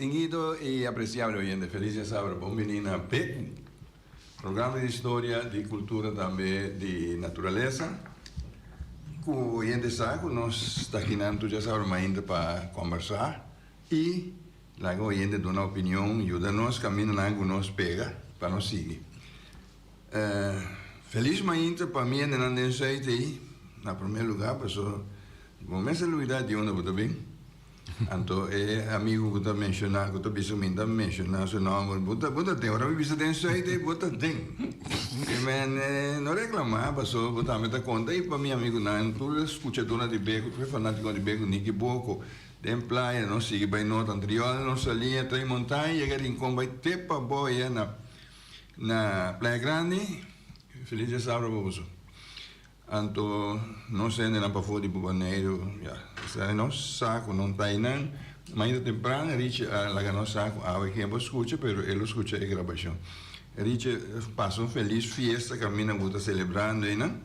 Distinguido y apreciable oyente, feliz djasabra, bon bini na Beku, programa di historia, di cultura tambe di naturalesa. Cu oyente sa cu nos ta akinan tur djasabra mainta pa combersa y laga oyente duna opinion, yuda nos camindanan cu nos pega pa nos sigui. Feliz mainta pa mi hendenan den Zuid ei, na prome lugar paso bo mester lubida di unda bo ta bin. Anto e amigo ku ta menshoná, ku ta bisa mi ta menshoná su nòmber, bo ta bo ta den. Ora mi bisa den Zuid ei, bo ta den. I men no reklamá paso bo tambe ta konta i pa mi amigunan, tur e skuchadónan di Beko, tur e fanátikonan di Beko, Nicky Boko, den playa nos sigui bai nort Antriol, nos saliña Trei Montaña, yega Rincon bai te pabou ya na Na Playa Grandi, Feliz dia sabra pa boso. Anto nos hendenan pafó di Boneiru, ya, esei nos sa ku non ta einan. Mainta tempran Richie a laga nos sa ku awe ken por skucha, pero e lo skucha e grabashon. Richie pasa un felis fiesta kaminda ku ta selebrando einan.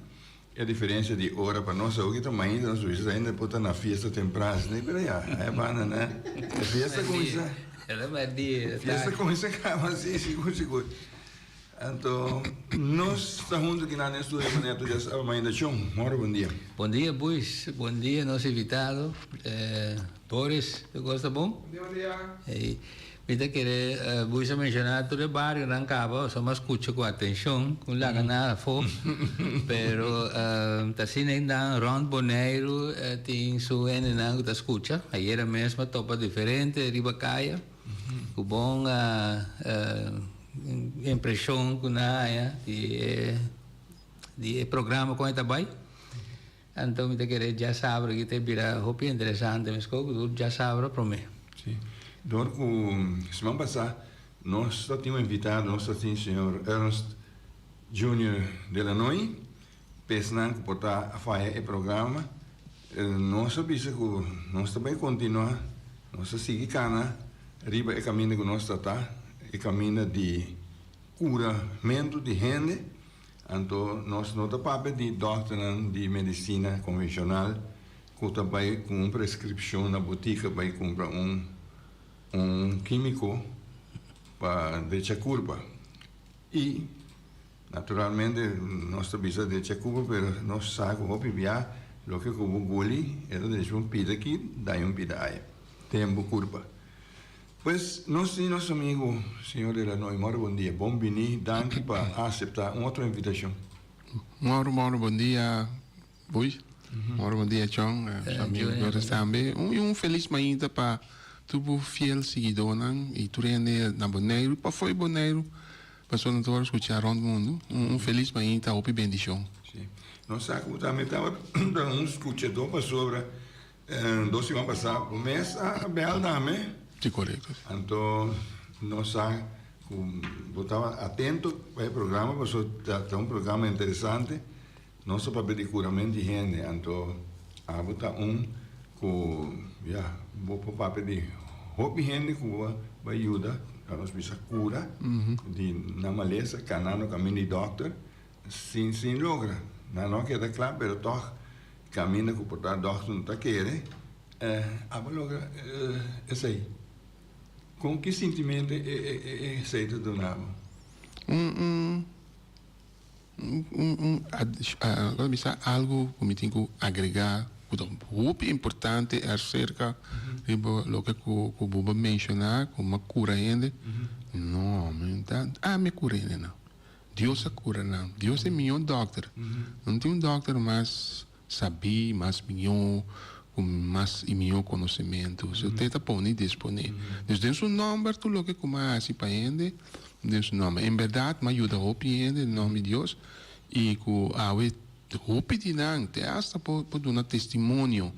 E diferencia di ora pa nos awo kita mainta nos bisa ainda por ta na fiesta tempran asina pero ya e banda na e fiesta cuminsa fiesta cuminsa caba si sigur sigur anto nos ta hunto kinan den studio manera tur ya saba mainta Chon moro bon dia. Bon dia Buis bon dia nos invitado Boris tur cos ta bon? Bon dia bon dia. Mi ta kere Buis a menshoná tur e barionan kaba, so mi a skucha ku atenshon, ku laga nada afó. Pero ta asina einan rònt Boneiru tin su hendenan ku ta skucha. Ayera mes mi a topa diferente riba kaya ku bon impreshon ku nan a haña di e programa kon e ta bai. Anto mi ta kere djasabra aki ta bira hopi interesante mesco ku tur djasabra prome. Si. Dor ku siman pasá nos ta tin un invitado, nos ta tin señor Ernst Junior Delanoy, pa esnan ku por ta a faya e programa, nos a bisa ku nos ta bai kontinuá, nos ta sigui kana riba e kaminda ku nos ta ta, e kaminda di kuramentu di hende. Anto nos no ta papia di dòkternan di medisina konvenshonal ku ta bai ku un preskripshon na botika bai kumpra un un kímiko pa drecha kurpa. I naturalmente nos ta bisa drecha kurpa pero nos sa ku hopi bia loke ku bo guli e ta drecha un pida aki daña un pida aya den bo kurpa. Pues nos tin nos amigo señor Delanoy. Moro bon dia. Bon bini. Danki pa acepta un otro invitacion. Moro moro bon dia Buy. Moro bon dia Chon. Nos amigo Doris tambe. Un un felis mainta pa tur bo fiel siguidornan y tur hende na Boneiru y pafo di Boneiru pasobra nan ta wòrdu skuchá rònt mundu. Un felis mainta hopi bendishon. Sí. Nos sa ku tambe tabata un skuchadó pasobra Dos siman pasá bo mes a bèl na mi. Sí, korekto. Anto nos sa ku bo tabata atento pa e programa pasobra ta un programa interesante. Nos ta papia di kuramentu di hende, anto abo ta un ku ya bo por papia di hopi hende ku bo a yuda, laga nos bisa kura di nan malesa, kanando kaminda di dòkter sin sin logra. Nan no a keda kla pero tòg Caminda cu por ta dokter no ta kere, abo logra esey. Con ki sintimento esey ta duna bo? Un, un, un, un, bisa algo cu mi tin cu agrega cu ta hopi importante acerca riba loke cu bo a menciona cu mi a cura hende. No, mi ta, ami a cura hende no. Dios a cura nan. Dios e miyo dokter. No tin un dokter mas sabí, mas miyo, cu mas y miyo conocemento. So te ta pone y dispone. Dus den su nomber tur loke cu mi a haci pa hende, den su nomber. En berdad mi a yuda hopi hende den nomber di Dios y cu awe hopi di nan te hasta por duna testimonio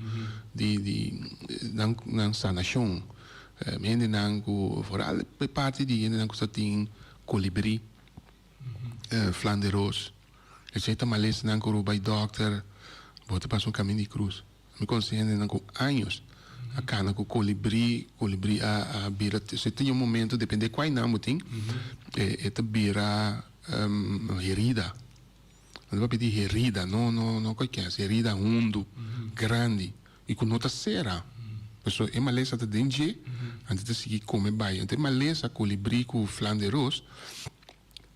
di di nan nan sanacion. Hendenan cu vooral e parti di hendenan cu sa tin Kolibrí, flanderos, esei ta malesanan ku bai dòkter, bo ta pasa un kamin di krus. Mi konosé hendenan ku años a kana ku kolibrí, kolibrí a bira, si tin un momento depende kua nan bo tin, e ta bira herida. Nan ta papia di herida, no no no kualkier, herida hundu, grandi i ku no ta sera. Pasobra e malesa ta den dje, anto e ta sigui kome bai. Anto e malesa kolibrí ku flan de ros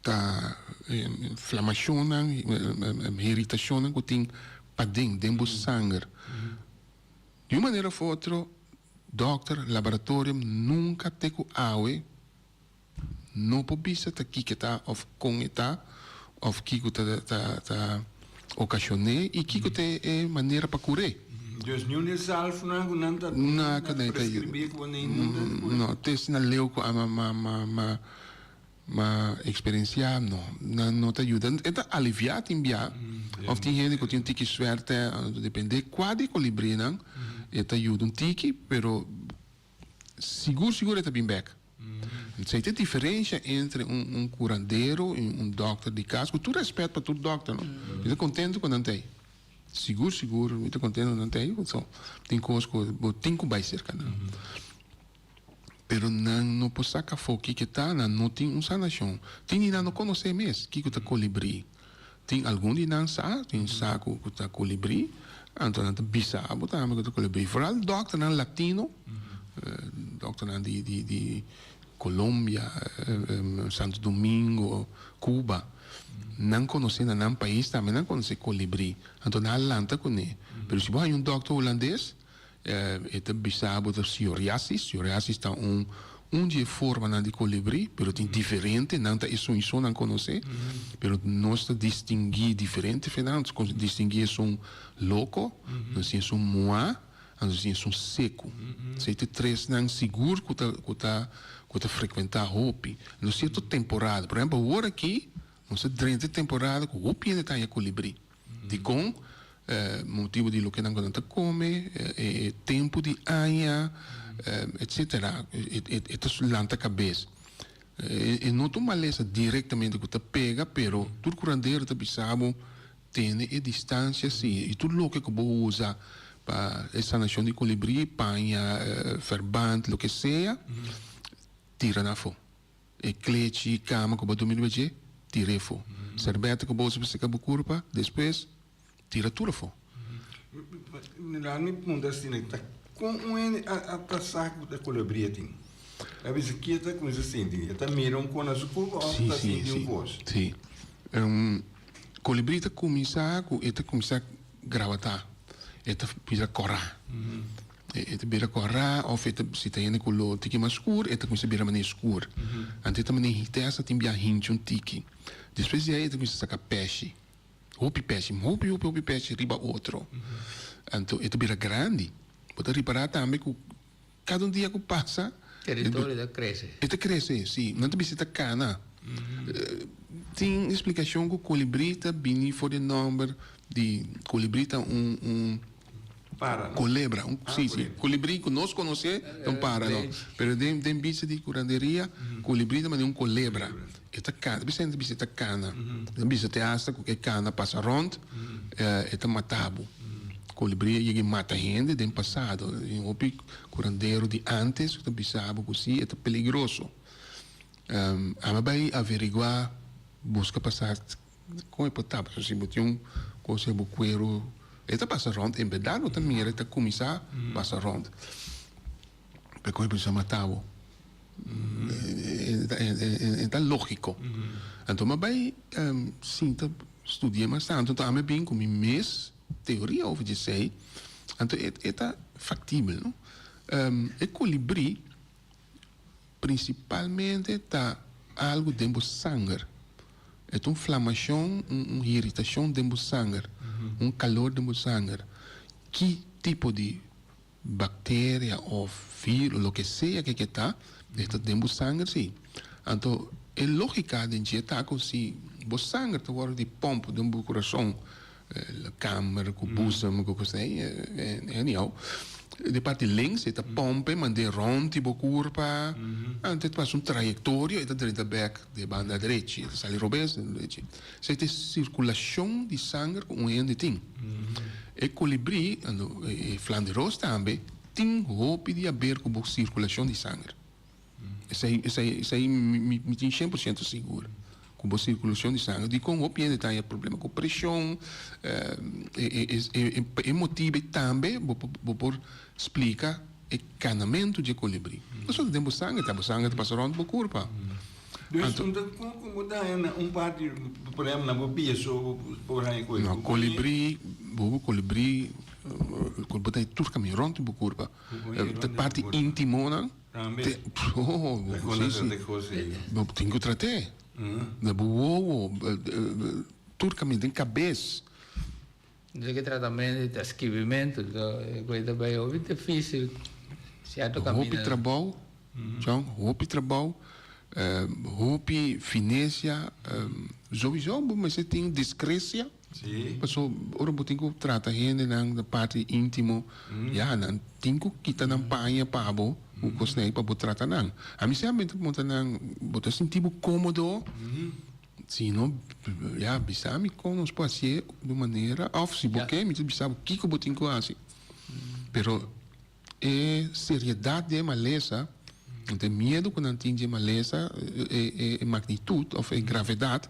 ta inflamashonnan, iritashonnan ku tin paden, den bo sanger. Di un manera òf otro, dòkter, laboratorium nunka te ku awe no por bisa ta kiko ta òf kon e ta òf kiko ta ta okashon'é i kiko ta e manera pa kur'é. Dus niun di e salfnan ku nan ta duna, nan ta preskribí ku bo ningun ta kura? No, te asina leu ku a ma ma eksperensiá no, nan no ta yuda. E ta aliviá tin bia òf tin hende ku tin un tiki suerte, dependé kua di e kolibrinan e ta yuda un tiki, pero Sigur sigur e ta bin bek. Esei ta e diferencia entre un un curandero y un dokter di cas, cu tur respet pa tur dokter no. Mi ta contento cu nan ta ey. Sigur sigur mi ta contento cu nan ta ey pasobra tin cos cu bo tin cu bay cerca nan. Pero nan no por saca afo kiko ta, nan no tin un sanacion. Tin di nan no conoce mes kiko ta colibri. Tin algun di nan sa, tin sa ku ku ta kolibrí, anto nan ta bisa bo tambe ku ta kolibrí. Foral dòkternan latino, dòkternan di di di Colombia, Santo Domingo, Cuba, nan konosé na nan pais tambe nan konosé kolibrí, anto nan a lanta kuné. Pero si bo haña un dòkter hulandes, E ta bisa bo ta psoriasis. Psoriasis ta un un di e formanan di kolibrí, pero tin diferente, nan ta esun i son nan konosé, pero nos ta distinguí diferente fe nan, nos ta distinguí esun loko, nos tin esun muá, nos tin esun seku. Esei ta e tresnan sigur ku ta ku ta ku ta frekuentá hopi. No sierto temporada, por ehèmpel awor aki nos ta drenta e temporada ku hopi hende ta haña kolibrí. Dikon? Motibu di loke nan ku nan ta kome, e tempu di aña, etsetera. E ta lanta kabes. E no ta un malesa direktamente ku ta pega, pero tur kurandero ta bisa bo tene e distansia si i tur loke ku bo usa pa e sanashon di kolibrí, paña, verband, loke sea, tira nan afó. E klechi kama ku bo a durmi riba dje, tir'é afó. Serbète ku bo usa pa seka bo kurpa, despues tira tur afó. Laat mi puntra asina, ta kon un hende a ta sa ku ta kolebria tin? A bisa ki e ta kuminsa sinti? E ta mira un kos na su kurpa òf ta sinti un kos? Sí, sí. Kolibrí ta kuminsá ku e ta kuminsá grawatá, e ta bira kòrá. E ta bira kòrá òf e ta si ta hende koló tiki mas skur e ta kuminsá bira manera skur. Anto e ta manera te asta tin bia hincha un tiki. Despues di ei e ta kuminsá saka pèshi, hopi pèshi, hopi hopi hopi pèshi riba otro. Anto e ta bira grandi. Bo ta ripará tambe ku kada un dia ku pasa. Teritorio ta krese. E ta krese, si. Nan ta bisa e ta kana. Tin splikashon ku kolibrí ta bini for di e nòmber di kolibrí ta un un. Para, no? Colebra, un, ah, sí, sí. Colibrí ku nos konosé ta un para, no. Pero den, den bista di kuranderia, colibrí ta manera un colebra. E ta kana, bisa hende bisa e ta kana. Nan bisa te asta ku e kana pasa rònt, e ta mata bo. Colibrí a yega i mata hende den pasado. Tin hopi kurandero di ántes ku ta bisa bo ku sí, e ta peligroso. Ami a bai averiguá, buska pa sa. Kon e por ta? Pasobra si bo tin un kos den bo kueru, e ta pasa rònt. En bèrdat bo ta mira e ta kuminsá pasa rònt. Pero kon e por bisa mata bo? E ta lógiko. Anto mi a bai sinta studia mas tantu. Anto ami a bin ku mi mes teoria over di esei. Anto e ta faktibel, no? E kolibrí. Prinsipalmente ta algu den bo sanger. E ta un flamashon, un iritashon den bo sanger, un kalor den bo sanger. Ki tipo di bakteria òf virus, loke sea ke ke ta, e ta den bo sanger si. Anto e lógika den dje ta ku si bo sanger ta wòrdu di pòmp den bo kurason, Kamer ku boezem ku kos ei, anyhow, di parti links e ta pompe mand'é rond di bo kurpa, anto e ta pasa un trayektorio e ta drenta bèk di e banda drechi, e ta sali robes den drechi. Esei ta e sirkulashon di sanger ku un hende tin. E kolibrí, e flanderos tambe, tin hopi di haber ku bo sirkulashon di sanger. Esei, esei, esei mi, mi tin shen por shento sigur. Ku bo sirkulashon di sanger. Dikon hopi hende ta haña problema ku preshon, e, e, e, e motibu ei tambe bo por, bo por splika. e kanamentu dje kolibrí. Pasobra den bo sanger ta, bo sanger ta pasa rònt bo kurpa. Dus Anto, un ta kon ku bo ta haña na un parti, por ehempel na bo pia so bo por haña koe? No, kolibrí, bo bo kolibrí, ku bo ta haña tur kaminda rònt di bo kurpa. Ta parti íntimonan. Tambe. Te, oh, Ta kon si, nan si. trata e kos ei? Bo tin ku trat'é. Na bo wowo, tur kaminda, den kabes. Dje ke tratamentu ta skibimentu, e kos ta bai hopi difisil sierto Hopi kaminda. trabou, John, hopi trabou, hopi finesia, souiso bo mester tin diskresia, paso ora bo tin ku trata hendenan na parti intimo, ya nan tin ku kita nan paña pa bo, ku kosnan ei pa bo trata nan. Ami semper ta puntra nan, bo ta sinti bo komodo? Si no, ya, bisa mi kon nos por hasié di un manera, òf si bo ke, mi ta bisa bo kiko bo tin ku hasi. Pero e seriedat di e malesa, e miedu ku nan tin di e malesa, e magnitut òf e gravedat,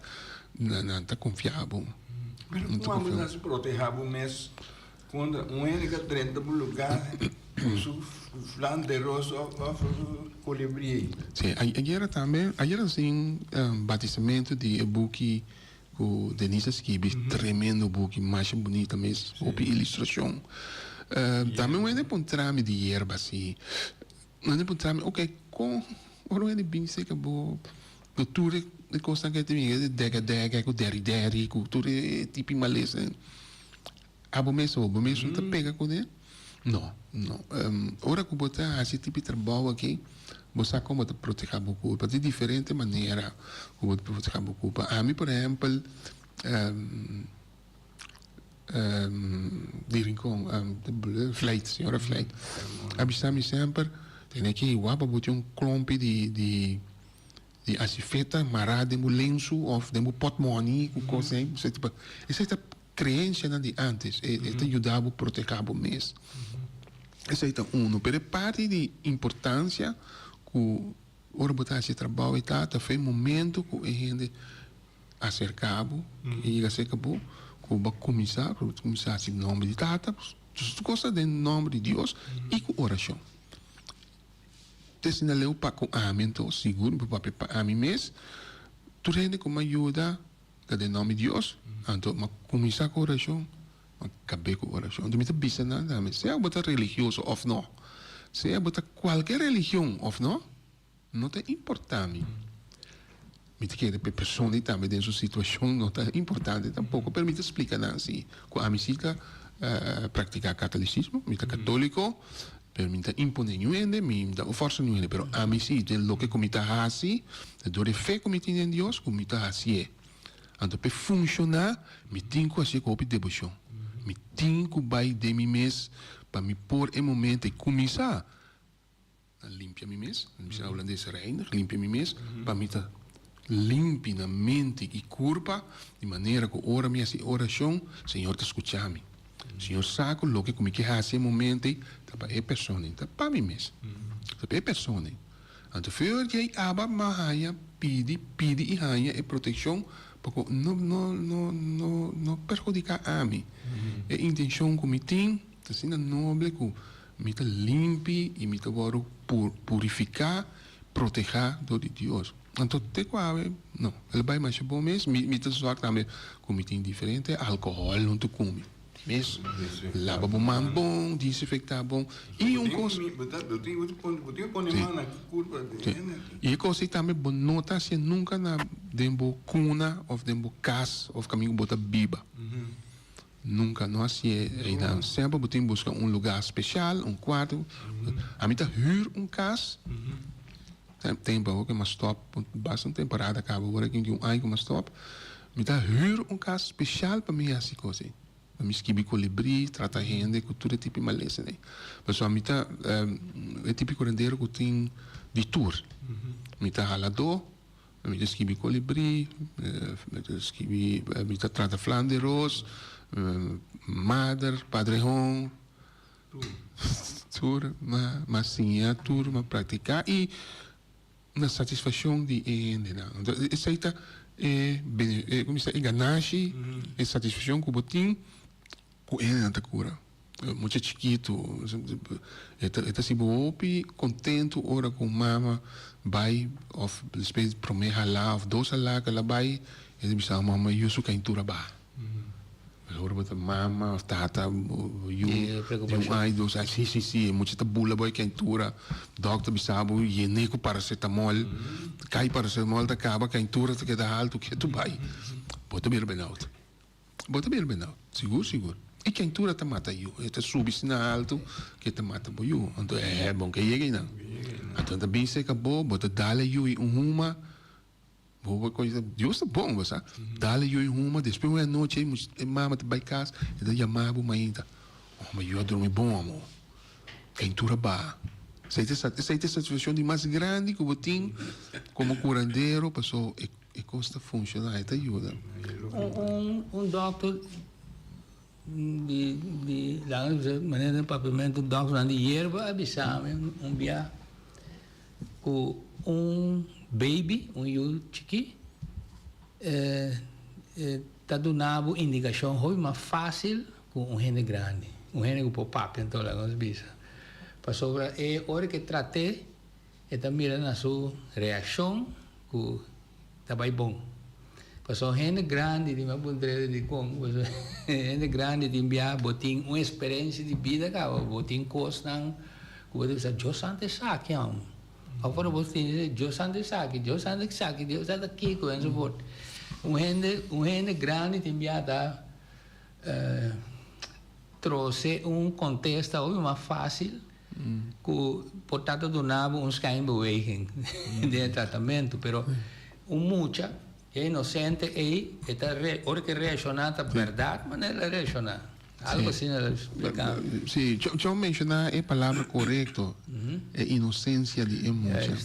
nan ta konfia bo. Pero kon bo ta hasi protehá bo mes kontra un hende ku a drenta bo lugá ku su flanderos òf su kolibrí? Sí, ayera tambe, ayera nos tin batisamentu di e buki ku Denise a skibi, tremendo buki, masha bunita mes, hopi ilustrashon. Tambe un hende a puntra mi di yerba si, un hende a puntra mi, oke, kon ora un hende bin serka bo ku tur e kosnan ku e ta bin, e dègè dègè ku dèri dèri ku tur e tipi malesa. Abo mes o bo mes no ta pega kuné? No, no. Ora ku bo ta hasi e tipo di trabou aki, bo sa kon bo ta protehá bo kurpa. Tin diferente manera ku bo ta protehá bo kurpa. Ami, por ehèmpel, di Rincon, Vlijt, señora Vlijt, a bisa mi semper, tene ki wak pa bo tin un klompi di di di asifeta mará den bo lensu òf den bo pòtmòni ku kos ei. Esei ta Creencianan di antes, e ta yuda bo proteha bo mes. Esey ta uno. Pero e parti di importancia cu ora bo ta haci e trabao e ta, ta fe momento cu e hende acerca bo, e yega acerca bo, cu bo a cuminsa, bo ta cuminsa haci nomber di Tata, tur cos ta den nomber di Dios y cu oracion. Te asina leu pa cu ami anto, sigur mi por papia pa ami mes, tur hende cu mi a yuda, Ta den nòmber di Dios. Anto m'a kuminsá ku orashon, m'a kab'é ku orashon. Anto mi ta bisa nan tambe, sea bo ta religioso òf no, sea bo ta kualke religion òf no, no ta importá mi. Mi ta kere pa e persona ei tambe den su situashon no ta importante tampoko, pero mi ta splika nan si ku ami si ta praktiká katolisismo, mi ta katóliko, Pero mi ta imponé niun hende, mi ta forsa niun hende, pero ami si, den loke ku mi ta hasi, ta dor e fe ku mi tin den Dios ku mi ta hasié. Anto p'e funshoná, mi tin ku hasié ku hopi deboshon. Mi tin ku bai den mi mes pa mi por e momento ei kuminsá na limpia mi mes, mi bisa na hulandes reinig, limpia mi mes, pa mi ta limpi na mente i kurpa, di manera ku ora mi hasi orashon, Señor ta skucha mi. Señor sa ku loke ku mi ke hasi e momento ei ta pa e persona ei, ta pa mi mes, ta pa e persona ei. Anto for di ei aba mi a haña pidi, pidi i haña e protekshon pa ku no no no no no perhudiká ami. E intenshon ku mi tin ta asina noble ku mi ta limpi i mi ta wòrdu purifiká, protehá dor di Dios. Anto te ku awe no, el bai masha bon mes. Mi mi ta zòrg tambe ku mi tin diferente alkohòl huntu ku mi mes. Laba bo man bon, disinfektá bon. I un kos. I e kos ei tambe bo no ta hasié nunka na den bo kuna òf den bo kas òf kaminda ku bo ta biba. Nunka no hasié einan. Semper bo tin buska un lugá speshal, un kuarto. Ami ta hür un kas. Tempu awor ku mi a stòp, basta un temporada kaba awor aki un aña ku mi a stòp. Mi ta hür un kas speshal pa mi hasi kos ei. Pa mi skibi kolibrí, trata hende ku tur e tipo di malesanan ei. Pasobra mi ta e tipo di kurandero ku tin di tur. Mi ta haladó. Mi ta skibi kolibrí, mi ta skibi, mi ta trata flan di ros, mader, padrehon, tur m'a siña, tur m'a praktiká i na satisfakshon di e hendenan. Anto esei ta e e ganashi, e satisfakshon ku bo tin ku e hendenan ta kura. Mucha chikitu e ta e ta hasi bo hopi kontentu ora ku mama bai òf despues promé halá òf dos halá ku el a bai e ta bisa mama yu su kaintura baha. Ora bo ta mama òf tata bo yu di un aña dos aña si si si e mucha ta bula bo e kaintura dòkter bisa bo yen'é ku paracetamol kai paracetamol ta kaba kaintura ta keda haltu ketu bai bo ta bira benòut. Bo ta bira benau, sigur sigur. E keintura ta mata yu, e ta subi asina haltu ke ta mata bo yu. Anto e bon ke yega einan. Anto nan ta bin seka bo, bo ta dal e yu ei un huma, bo bo koe Dios ta bon bo sa, dal e yu ei un huma, despues un anochi e mama ta bai kas, e ta yama bo mainta, oh mi yu a drumi bon amo, keintura baha. Esei ta esei ta e satisfakshon di mas grandi ku bo tin komo kurandero paso e. E kos ta funshoná, e ta yuda. Un dòkter di di laga nos bisa manera den papiamentu dòkternan di yerba a bisa mi un bia ku un baby, un yu chikí ta duna bo indikashon hopi mas fásil ku un hende grandi, un hende ku por papia anto laga nos bisa. Pasobra e ora ke trat'é E ta mira na su reaccion cu ta bay bon. Pasobra hende grandi di mi a puntr'e dicon, pasobra hende grandi tin bia bo tin un experiencia di bida caba, bo tin cosnan cu bo ta bisa Dios santo esaki amo. Of ora bo tin Dios santo esaki, Dios santo esaki, Dios santo kico enzovoort. Un hende, un hende grandi tin bia ta trose un contesta hopi mas facil. Ku por ta ta duna bo un schijnbeweging den e tratamentu, pero un mucha e inosente ei e ta ora ke reakshoná ta bèrdat manera el a reakshoná. Algu asina el a splika. Sí, John menshoná e palabra korekto, e inosensia di e mucha.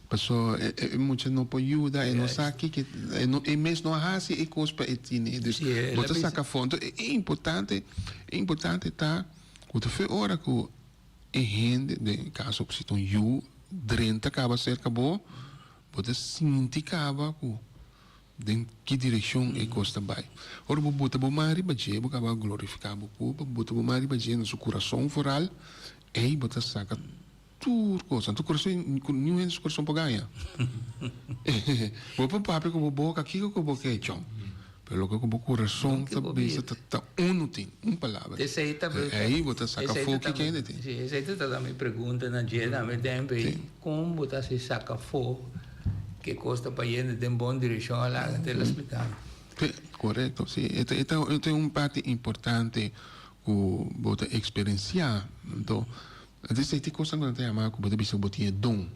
Paso e mucha no por yuda, e no sa kiko, e mes no a hasi e kos pa e tine. Dus bo ta saka afó. Enton e importante, e importante ta. Ku ta fe ora ku e hende, den kaso ku si ta un yu, drenta kaba serka bo, bo ta sinti kaba ku den ki direkshon e kos ta bai. Ora bo buta bo man riba dje, bo kaba glorifiká bo kurpa, bo buta bo man riba dje na su kurason foral, ei bo ta saka tur kos. Anto kurason, niun hende su kurason por gaña. Bo por papia ku bo boka kiko ku bo ke chon, pero loke ku bo kurason ta bisa ta ta unu tin, un palabra. Ei bo ta saka afó kiko hende tin. Si, esei ta ta mi pregunta na dje tambe tempu ei, kon bo ta hasi saka afó ke kos ta bayendo den bon direkshon a laga te la splika mi. Korekto, si. E ta e ta un parti importante ku bo ta eksperensiá. Anto Esei ta e kosnan ku nan ta yama ku bo ta bisa ku bo tin e don.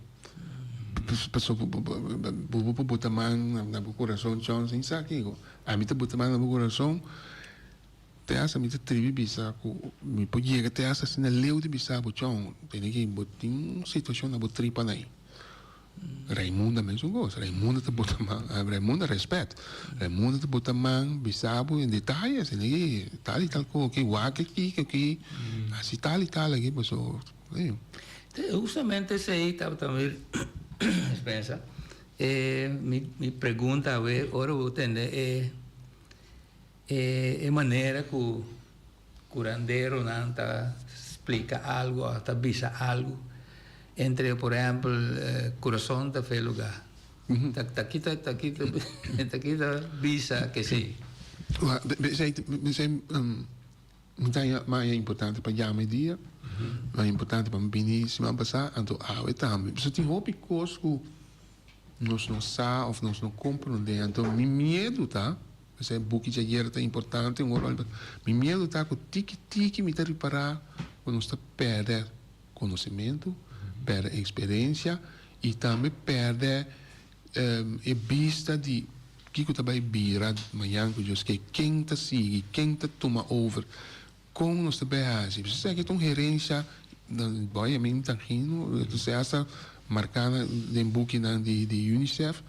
Pasobra bo por bota man na bo kurason chon sin sa kiko. Ami ta bota man na bo kurason te hasta mi ta tribi bisa ku mi por yega te hasta asina leu di bisa bo chon tene ki bo tin un situashon na bo tripa nai. Raimunda mesun kos, Raimunda ta bota man, Raimunda rèspèt, Raimunda ta bota man bisa bo en detaye asina ki tal i tal kos aki, wak aki, aki, hasi tal i tal aki paso ey. Hustamente esei tabata mi dispensa, mi pregunta awe ora bo tende e e manera ku Curanderonan ta splica algo of ta bisa algo entre por ehempel curason ta fe lugar. Ta kita ta kita ta kita bisa ke si. Esei mi ta haña maya importante pa yama e dia, maya importante pa mi bini siman pasá anto awe tambe. Pasobra tin hopi kos ku nos no sa of nos no komprondé. Anto mi miedu ta. Esei buki djayer ta importante un ora mi miedu ta ku tiki tiki mi ta ripará ku nos ta pèrdè konosementu, pèrdè eksperensia i tambe pèrdè e bista di kiko ta bai bira mañan ku Dios ke, ken ta sigui, ken ta tuma over, kon nos ta bai hasi. Pasobra esaki ta un herensia, bo mi tangino, asta marká den bukinan di UNICEF.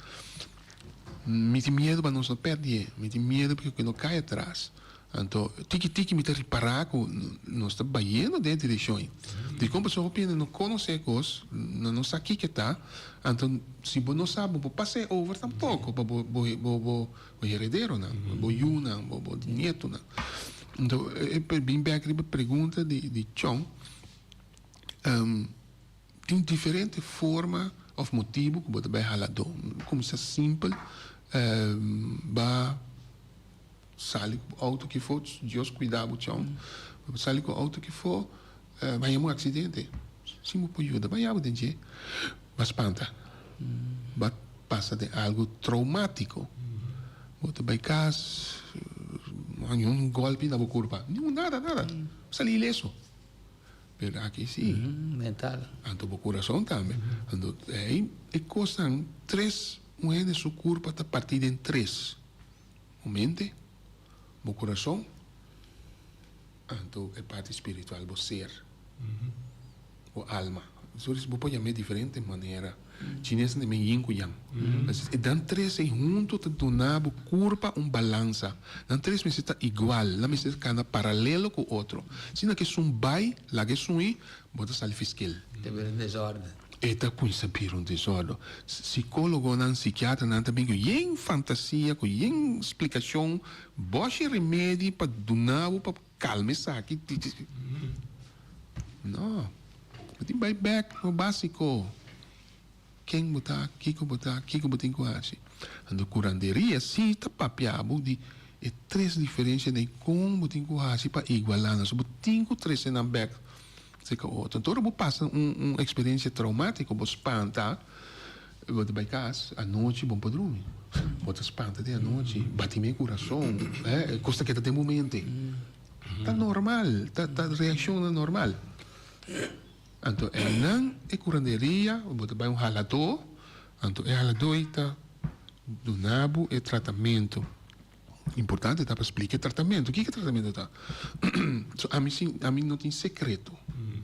Mi tin miedu pa nos no pèrdie, mi tin miedu pa ku no kai atras. Anto tiki tiki mi ta ripará ku nos ta bayendo den e direkshon ei. Dikon? Pasobra hopi hende no konosé e kos, nan no sa kiko e ta. Anto si bo no sa bo por pas'é over tampoko pa bo bo bo bo herederonan, bo yunan, bo bo nietonan. Anto e bin bek riba pregunta di di Chon, tin diferente forma of motibu ku bo ta bai haladó. Kuminsá simpel, ba sali ku bo outo kifó, Dios kuida bo Chon, bo sali ku outo kifó, ba haña un aksidente, sin bo por yuda, ba yabu den dje, ba spanta, ba pasa den algu troumátiko. Bo ta bai kas, no haña un gòlpi na bo kurpa, niun nada, nada, bo sali ileso. Pero aki si. Mental. Anto bo kurason tambe. Anto ei e kosnan tres, un hende su kurpa ta partí den tres, bo mente, bo kurason, anto e parti spiritual, bo ser. Bo alma. Sorry, bo por yam'é diferente manera. Chinesnan ta yam'é yin ku yang. E dan tres ei huntu ta duna bo kurpa un balansa. Nan tres mester ta igual, nan mester kana paralelo ku otro. Si nan ke esun bai, laga esun ei, bo ta sali fiskel. Ta bira un desòrden. E ta kuminsá bira un desòrden. Sikólogonan, sikiatranan ta bin ku yen fantasia, ku yen splikashon, bòshi remedi pa duna bo pa Calma esaki. No. Bo tin bai bek no basico. Ken bo ta, kico bo ta, kico bo tin cu haci. Anto curanderia si ta papia bo di e tres diferencia den con bo tin cu haci pa iguala nan. So bo tin cu trece nan bek cerca otro. Anto ora bo pasa un un experiencia traumatico bo spanta, bo ta bai cas anochi bo no por drumi. Bo ta spanta den anochi, bati mi e curason, eh, cos ta keda den bo mente. Ta normal, ta ta reaccionnan normal. Anto einan e curanderia, bo ta bai un haladó, anto e haladó ei ta duna bo e tratamento. Importante ta pa splika e tratamentu. Kiko e tratamentu ta? So ami si ami no tin sekreto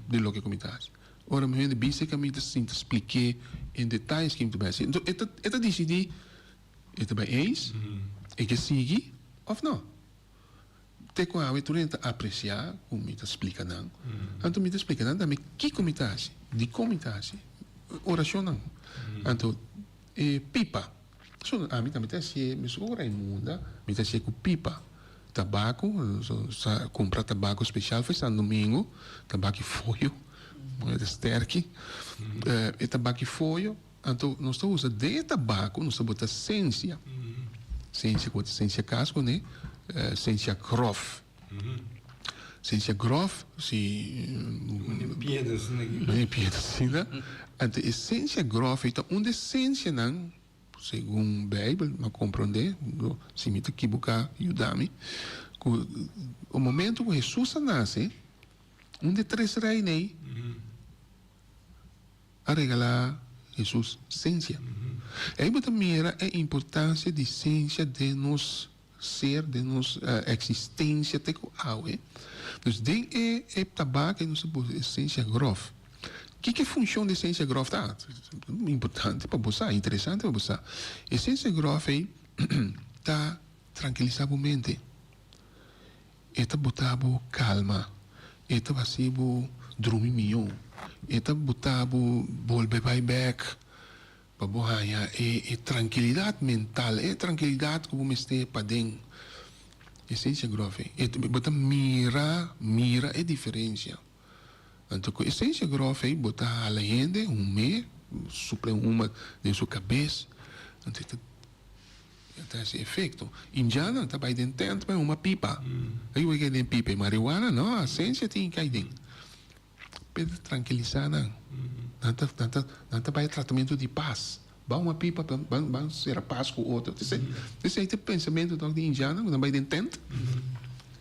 di loke ku mi ta hasi. Ora mi hende bisa ku ami ta sinta splik'é en detayes ke mi ta bai hasi. Enton e ta e ta disidí e ta bai eens, e ke sigui òf no. Te ku awe tur hende ta apresiá ku mi ta splika nan. Anto mi ta splika nan tambe kiko mi ta hasi, dikon mi ta hasi, orashonnan. Anto e pipa. So ami tambe ta hasié mesun ku Raimunda, mi ta hasié ku pipa, tabako, sa kumpra tabako spesial for San Domingo, tabaki foyo, e ta sterki, e tabaki foyo, anto nos ta usa den e tabako nos ta bota sensia, sensia ku sensia kas kuné, sensia grof, sensia grof si, Piedra asina aki. Manera piedra asina, anto e sensia grof ei ta un di e sensianan. Segun Bijbel, mi a comprende, si mi ta kibuca, yuda mi, cu o momento cu Jesus a nace, un di e tres reynan ey a regala Jesus cencia. Ey bo ta mira e importancia di cencia den nos ser, den nos existencia te cu awe. Dus den e e tabak nos ta pone esencia grof. Kiko e funcion di esencia grof ta? Importante pa bo sa, interesante pa bo sa. Esencia grof ei ta trankilisa bo mente. E ta bota bo calma. E ta haci bo drumi miyo. E ta bota bo bolbe bai bek. Pa bo haña e e trankilidat mental, e trankilidat ku bo mester paden. Esencia grof ei. E bo ta mira, mira e diferencia. Anto ku esencia grof ei bo ta hala hende hum'é, supla e huma den su kabes. Anto e ta e ta hasi efekto. Indiannan ta bai den tent bai huma pipa. Ei bo ke den pipa? E marihuana? No, esencia tin kai den. P'e ta trankilisá nan. Nan ta, nan ta, nan ta bai tratamentu di pas. Ban un pipa, ban, ban sera pas ku otro. Esei, esei ta e pensamentu tòg di indiannan ku nan bai den tent.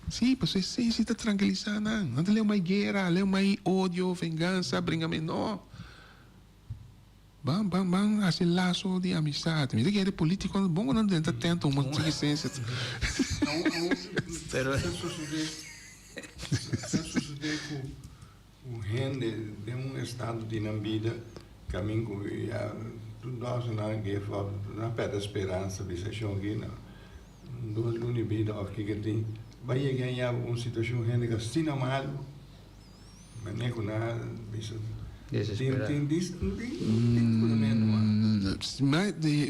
Sí, pasobra esei si ta trankilisá nan. Nan ta leu mai guera, leu mai odio, vengansa, bringamentu. No. Ban, ban, ban hasi laso di amistad. Mi ta kere politiconan bon ku nan drenta tent un tiki sensia. Pero. Sa sosodé, sa sosodé ku un hende den un estado di nan bida kamin ku ya tur dòkternan a give up, nan a pèrdè speransa, bisa shon ki nan dos luna di bida òf kiko tin, bai yega ya un situashon hende ku asina malu. Manera ku nan a bisa tin tin dis tin tin fundamento mas.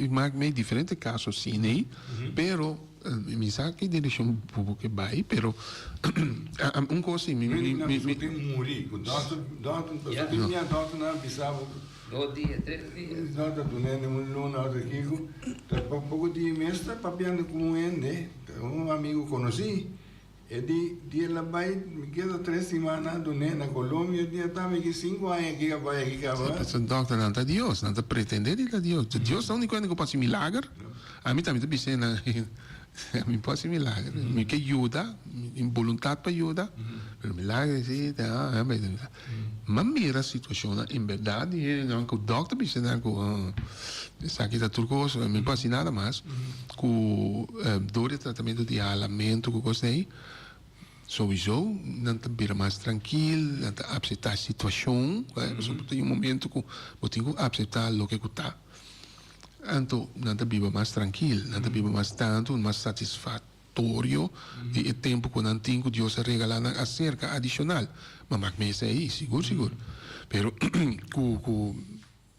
Maak mee diferente kaso asina ei, pero. Mi sa ki direkshon bo bo ke bai, pero un kos si mi mi mi mi. Tin muri ku dòkter dòkter pasobra tin mia dòkternan a bisa bo. Dos dia, tres dia. Dòkter dun'é un luna òf kiko, ta poko dia mes ta papiando ku un hende, un amigu konosí. E di di el a bai mi keda tres simana dun'é na Colombia di a ta mi ki sinku aña aki a bai aki kaba. Pasobra dòkternan ta Dios, nan ta pretendé di ta Dios. Dios ta úniko hende ku por hasi milager. Ami tambe ta bis'é nan, mi por hasi milager. Mi ke yuda, mi tin boluntat pa yuda, pero milager si ta. M'a mira situashonnan en bèrdat di hendenan ku dòkter bisa nan ku esaki ta tur kos, mi no por hasi nada mas. Ku dor di e tratamentu di halamentu ku kos ei, souiso nan ta bira mas trankil, nan ta apseptá e situashon, pasobra tin un momentu ku bo tin ku apseptá loke ku ta. Anto nan ta biba mas trankil, nan ta biba mas tantu, mas satisfat. Torio di e tempu ku nan tin ku Dios a regalá nan aserka adishonal. Ma mak mesa ei, sigur sigur. Pero ku ku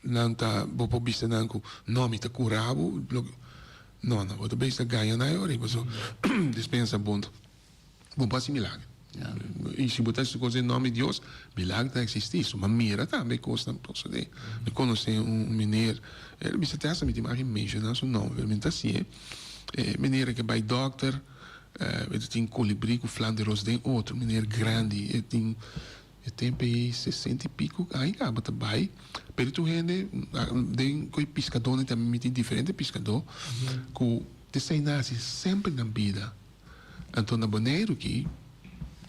nan ta bo por bisa nan ku no mi ta kura bo lo no no bo ta bisa gaña nan e ora ei pasobra dispensa bon bo por hasi milager. I si bo ta hasi kos den nòmber di Dios milager ta eksistí. So mi a mira tambe kosnan prosede. Mi konosé un meneer el a bisa te hasta mi tin mag menshoná su nòmber pero mi no ta hasié. E meneer ke bai dokter, e ta tin kolibrí ku flanderos den otro, meneer grandi, e tin e tempu ei sesenta i piko aña kaba ta bai, pero tur hende den ku e piskadónan tambe mi tin diferente piskadó ku ta esei nan hasi semper nan bida. Anto na Boneiru aki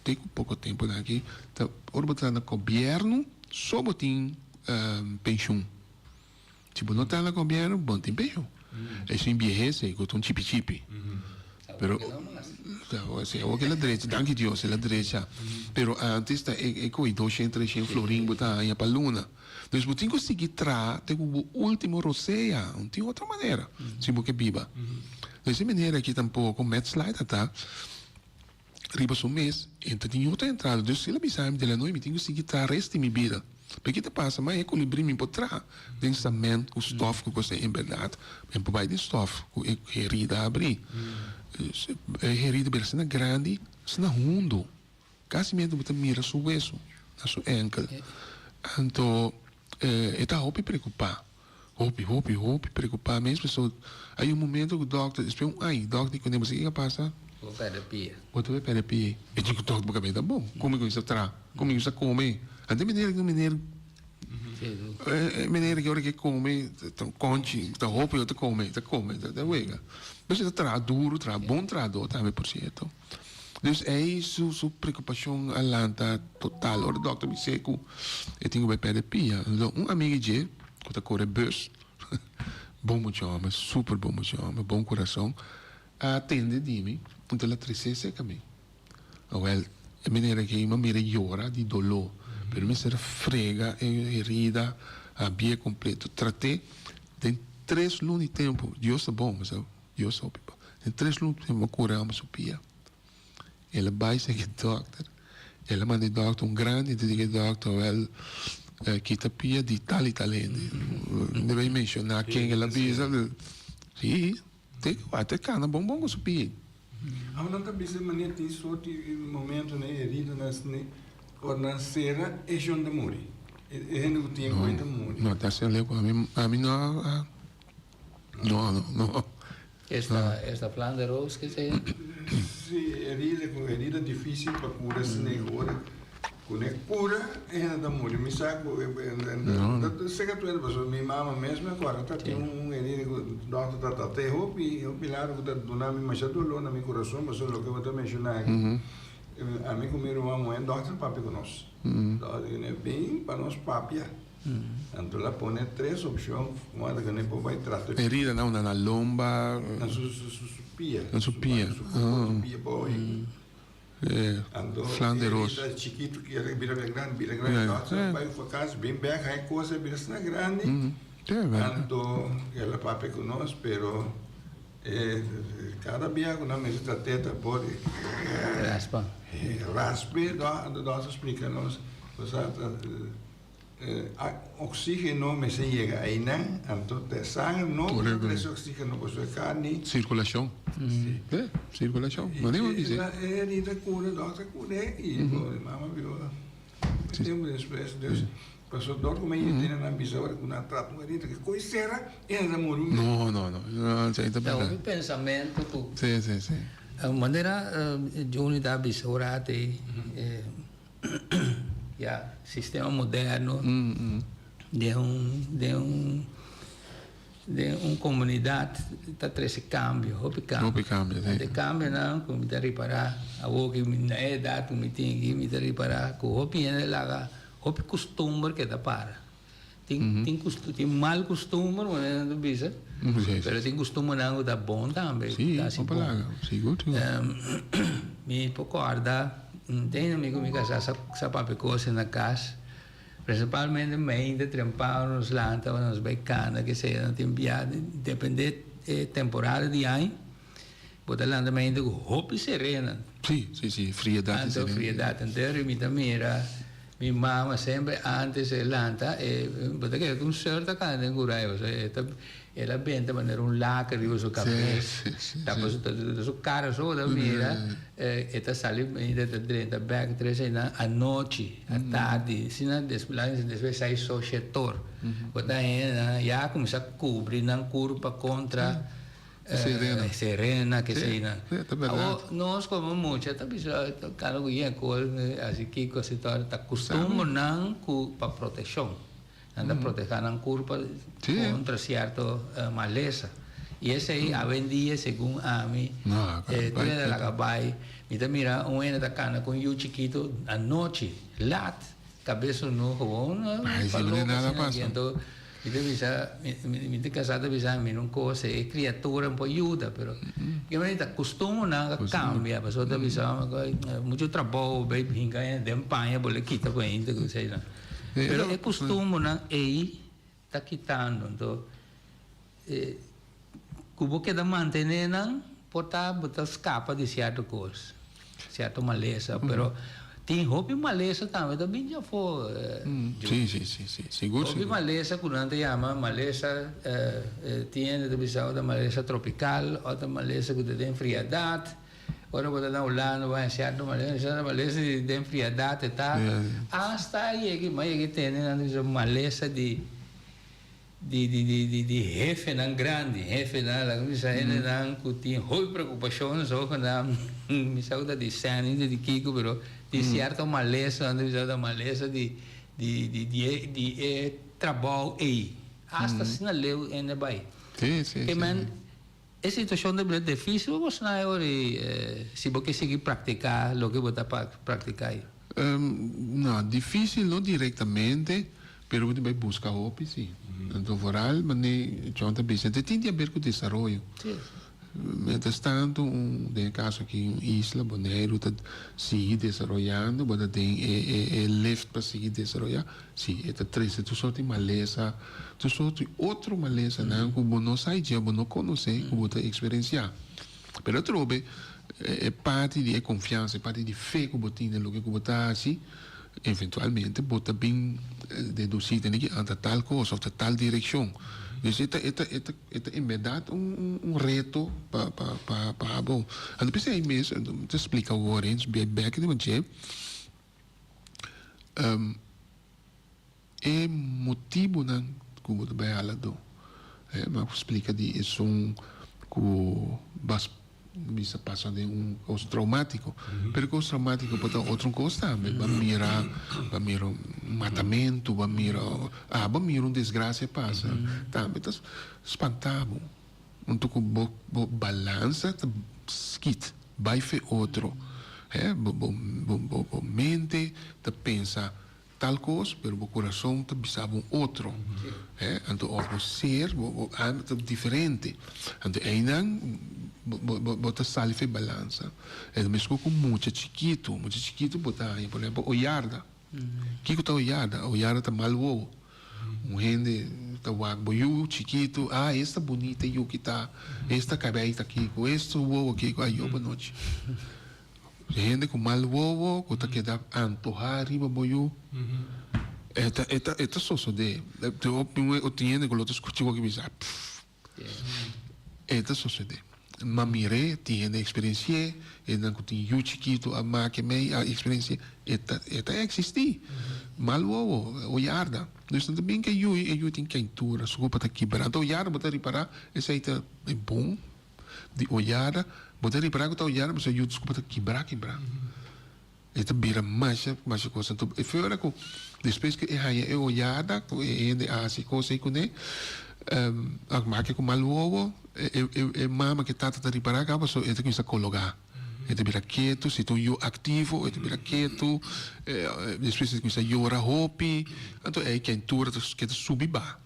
te ku poko tempunan aki ta ora bo ta na gobièrnu so bo tin penshun. Si bo no ta na gobierno, bo no tin penshon. Esun biehes ei ku ta un chipi chipi. Pero si awor ke la drecha, danki Dios e la drecha. Pero antes ta e koe doshen, treshen florin bo ta haña pa luna. Dus bo tin ku sigui traha te ku bo ultimo rosea. No tin otro manera si bo ke biba. Dus e manera aki tampoko metsla ta ta riba su mes e ta tin otro entrada. Dus el a bisa mi, Delanoy, mi tin ku sigui traha rest di mi bida. Pero ki ta pasa? Ma e kolibrí mi por traha den sament ku stof ku kos ei. En bèrdat mi por bai den stof ku e herida a abrí. E herida bira asina grandi, asina hundu. Kasi mientras bo ta mira su wesu na su enkel. Anto e ta hopi preokupá. Hopi, hopi, hopi preocupa mes pasobra hay un momento cu dokter, despues un aña, dokter di cune bo sa kico a pasa? Bo perde pia. Bo ta bay perde pia. E di cu dokter bo cabeza ta bon, con mi cuminsa traha, con mi cuminsa come. Anto e meneer cu meneer, e meneer ki ora ke come ta un conchi, ta hopi lo ta come, ta come, ta wega. Pero si ta traha duro, traha bon trahador tambe por cierto. Dus ei su su preocupacion a lanta total ora dokter bis'é cu e tin cu bay perde pia. Enton un amiga dje cu ta core bus, bon mucha homber, super bon mucha homber, bon curason, a tende di mi, enton el a trecé cerca mi. Awel, e meneer aki mi a mira yora di dolor, pero mester a frega e herida, a habié completo, traté den tres luna di tempo. Dios ta bon, bo sa. Dios hopi bo. Den tres luna mi a kura amo su pia. El a bai seki dokter. El a manda e dokter un grandi di e dokter wel kita pia di tal i tal hende. No debe menshoná ken el a bisa. Si, te te kana bon bon ku su pia. Amo nan ta bisa manera tin sorti momento nan herido nan ora nan sera e shon ta muri. E hende ku tin e koi ta muri. No, ta asina leu ku ami ami no a. No, no, no. Esta, esta plan de roos que se. Sí, herida, con herida difícil pa cura sine ora cu ne cura e hende ta muri. Mi sa cu no. Seca tu hende pasobra mi mama mes me acorda ta tin un herida cu dokter ta trat'e hopi hopi largo cu ta duna mi masha dolor na mi curason pasobra loke bo ta menciona aki ami cu mi ruman muhe dokter papia cu nos. Dokter di ne bin pa nos papia. Anto el a pone tres opcion cuando cu ne por bay trata. Herida na unda? Na lomba? Na su su pia. Na su pia. Su pia boy. Anto Flanderos. herida chikito ki a bira grandi, bira grandi. Dokter bay vakantie bin bek hay cosa a bira asina grandi. Anto el a papia cu nos pero cada bia cu nan mester ta teta por Raspa. Raspe. Anto dokter splica nos. Oxígeno mester yega einan, anto ta e sanger no ku ta trese oxígeno pasobra e karni. Sirkulashon. Si. Sirkulashon. No tin hopi si. E herida kura, dòkter a kur'é i mama biba un tempu despues. Dus pasobra dor ku mi a tene nan bisa ora ku nan trata un herida ke koi sera e nan ta muri un bes. No, no, no. Esei ta bèrdat. Ta hopi pensamentu ku. Si, si, si. Manera Juni ta bisa ora atei. Ya, sistema moderno den un den un den un comunidad ta trece cambio, hopi cambio. Hopi cambio, si. E cambionan cu mi ta ripara awor cu mi na e edad cu mi tin aki, mi ta ripara cu hopi hende laga hopi custumber keda para. Tin tin tin mal custumber, manera nan ta bisa, pero tin custumbernan cu ta bon tambe, Sí, ta haci hopi bon. laga, sigur, sigur. Mi por corda, tin un amigo mi casa sa sa papia cos na cas, principalmente mainta trempan nos lanta nos bay cana ke sea, no tin bia, depende e temporada di aña, bo ta lanta mainta cu hopi serena. Sí, sí, sí, friedat y Anto serena. friedat, anto mi ta mira. Mi mama semper antes e lanta e bo ta kere ku un seur ta kanta den kurai pasobra e ta el a benta manera un laker riba su kabes tapa su su kara so bo ta mira e ta sali ainda ta drenta bek tres einan anochi atardi asina despues sai so shetor bo ta hende nan ya a kuminsa kubri nan kurpa kontra Serena. Serena, ke sei nan. Sí, ta berdad. Awor, nos komo mucha ta bisa kano ku yen kol, hasi kiko, hasi tòr, ta kustumbernan ku pa protekshon. Nan ta proteha nan kurpa kontra sierto malesa. I esei awendia segun ami, tur hende laga bai. Mi ta mira un hende ta kana ku un yu chikitu anochi, lat, kabes unu gewoon Ai, pa si no loke nada asina pasa. Anto mi ta bisa, mi ta kasá ta bisa mi un kos, e kriatura por yuda, pero ke manera ta kustumbernan a kambia, pasobra ta bisa muchu trabou bay hinka den paña bo lo kita ku hende ku eseinan. Pero e kustumbernan ei ta kitando, anto Ku bo keda mantené nan, por ta bo ta skapa di sierto kos, sierto malesa, pero tin hopi malesa tambe ta bin djafó. Sí, sí, sí, sí, sigur, Hopi sigur. malesa ku nan ta yama malesa, tin hende ta bisa ota malesa tropikal, ota malesa ku ta den friadat, ora bo ta na Hulanda bo haña sierto malesa, sierto malesa di den friadat e ta, asta yega, mi a yega tende nan ta bisa malesa di. Di di di di di hefenan grandi, hefenan laga mi bisa hendenan ku tin hopi preokupashon so ku nan mi sa ku ta di sèn di di kiko pero di sierto malesa nan ta bisa ta malesa di di di di e di e trabou ei asta asina leu hende bai. Sí, sí, Ke sí. men e situashon ta bira difísil pa bosnan e ora ei si bo ke sigui praktiká loke bo ta praktiká ei. No, difísil no direktamente. Pero bo tin bai buska hopi si. Anto vooral mane John ta bisa te tin di haber ku desaroyo. Mientras tanto un den e kaso aki un isla Boneiru ta sigui desaroyando bo ta den e e e lift pa sigui desaroya si e ta trese tur sorti malesa tur sorti otro malesanan ku bo no sa dje bo no konosé ku bo ta eksperensiá. Pero atrobe e parti di e konfiansa e parti di fe ku bo tin den loke ku bo ta hasi Eventualmente bo ta bin deduci tene ki anta tal cos of ta tal direccion. Dus e ta e ta e ta e ta en berdad un un reto pa pa pa pa abo. Anto p'esei mes mi ta splica awor eens bek bek riba dje e motibonan ku bo ta bai hala do. Mi a splika di esun ku bas bisa pasa den un kos traumatiko. Pero e kos traumatiko por ta otro kos tambe. Bo a mira, bo a mira un matamentu, bo a mira, ah, bo a mira un desgrasia pasa. Tambe ta spanta bo. Huntu ku bo bo balansa ta skit bai fe otro. Bo bo bo bo mente ta pensa Tal kos, pero bo kurason ta bisa bo un otro. He, anto of bo ser, bo bo alma ta diferente. Anto einan bo bo bo bo ta sali for e balansa. E ta meskos ku mucha chikitu. Mucha chikitu bo ta haña, por ehempel, oyarda. Kiko ta oyarda? Oyarda ta mal wowo. Un hende ta wak bo yu chikitu, ah, esta bunita yu ki ta, esta kabei ta kiko, esta wowo kiko, ayo bo nochi. Hende ku mal wowo ku ta keda antohá riba bo yu. E ta e ta e ta sosodé. Tin hopi tin hende ku lo ta skucha bo aki bisa pff. E ta sosodé. M'a mir'é, tin hende a eksperensi'é, hendenan ku tin yu chikitu a make mei a eksperensi'é. E ta e ta eksistí. Mal wowo, oyarda. Dus nan ta bin ku e yu, e yu tin keintura, su kurpa ta kibrá. Anto oyarda bo ta ripará esei ta e bon di oyarda. Bo ta ripará ku ta oyarda pasobra e yu su kurpa ta kibrá kibrá. E ta bira masha masha kos. Anto e fora ku despues ku e haña e oyada ku e hende a hasi kos ei kuné, a make ku mal wowo, e e mama ku e tata ta ripará kaba pasobra e ta kuminsá kologá. E ta bira ketu, si ta un yu aktivo e ta bira ketu, despues e ta kuminsá yora hopi. Anto ei keintura ta keda subi ba,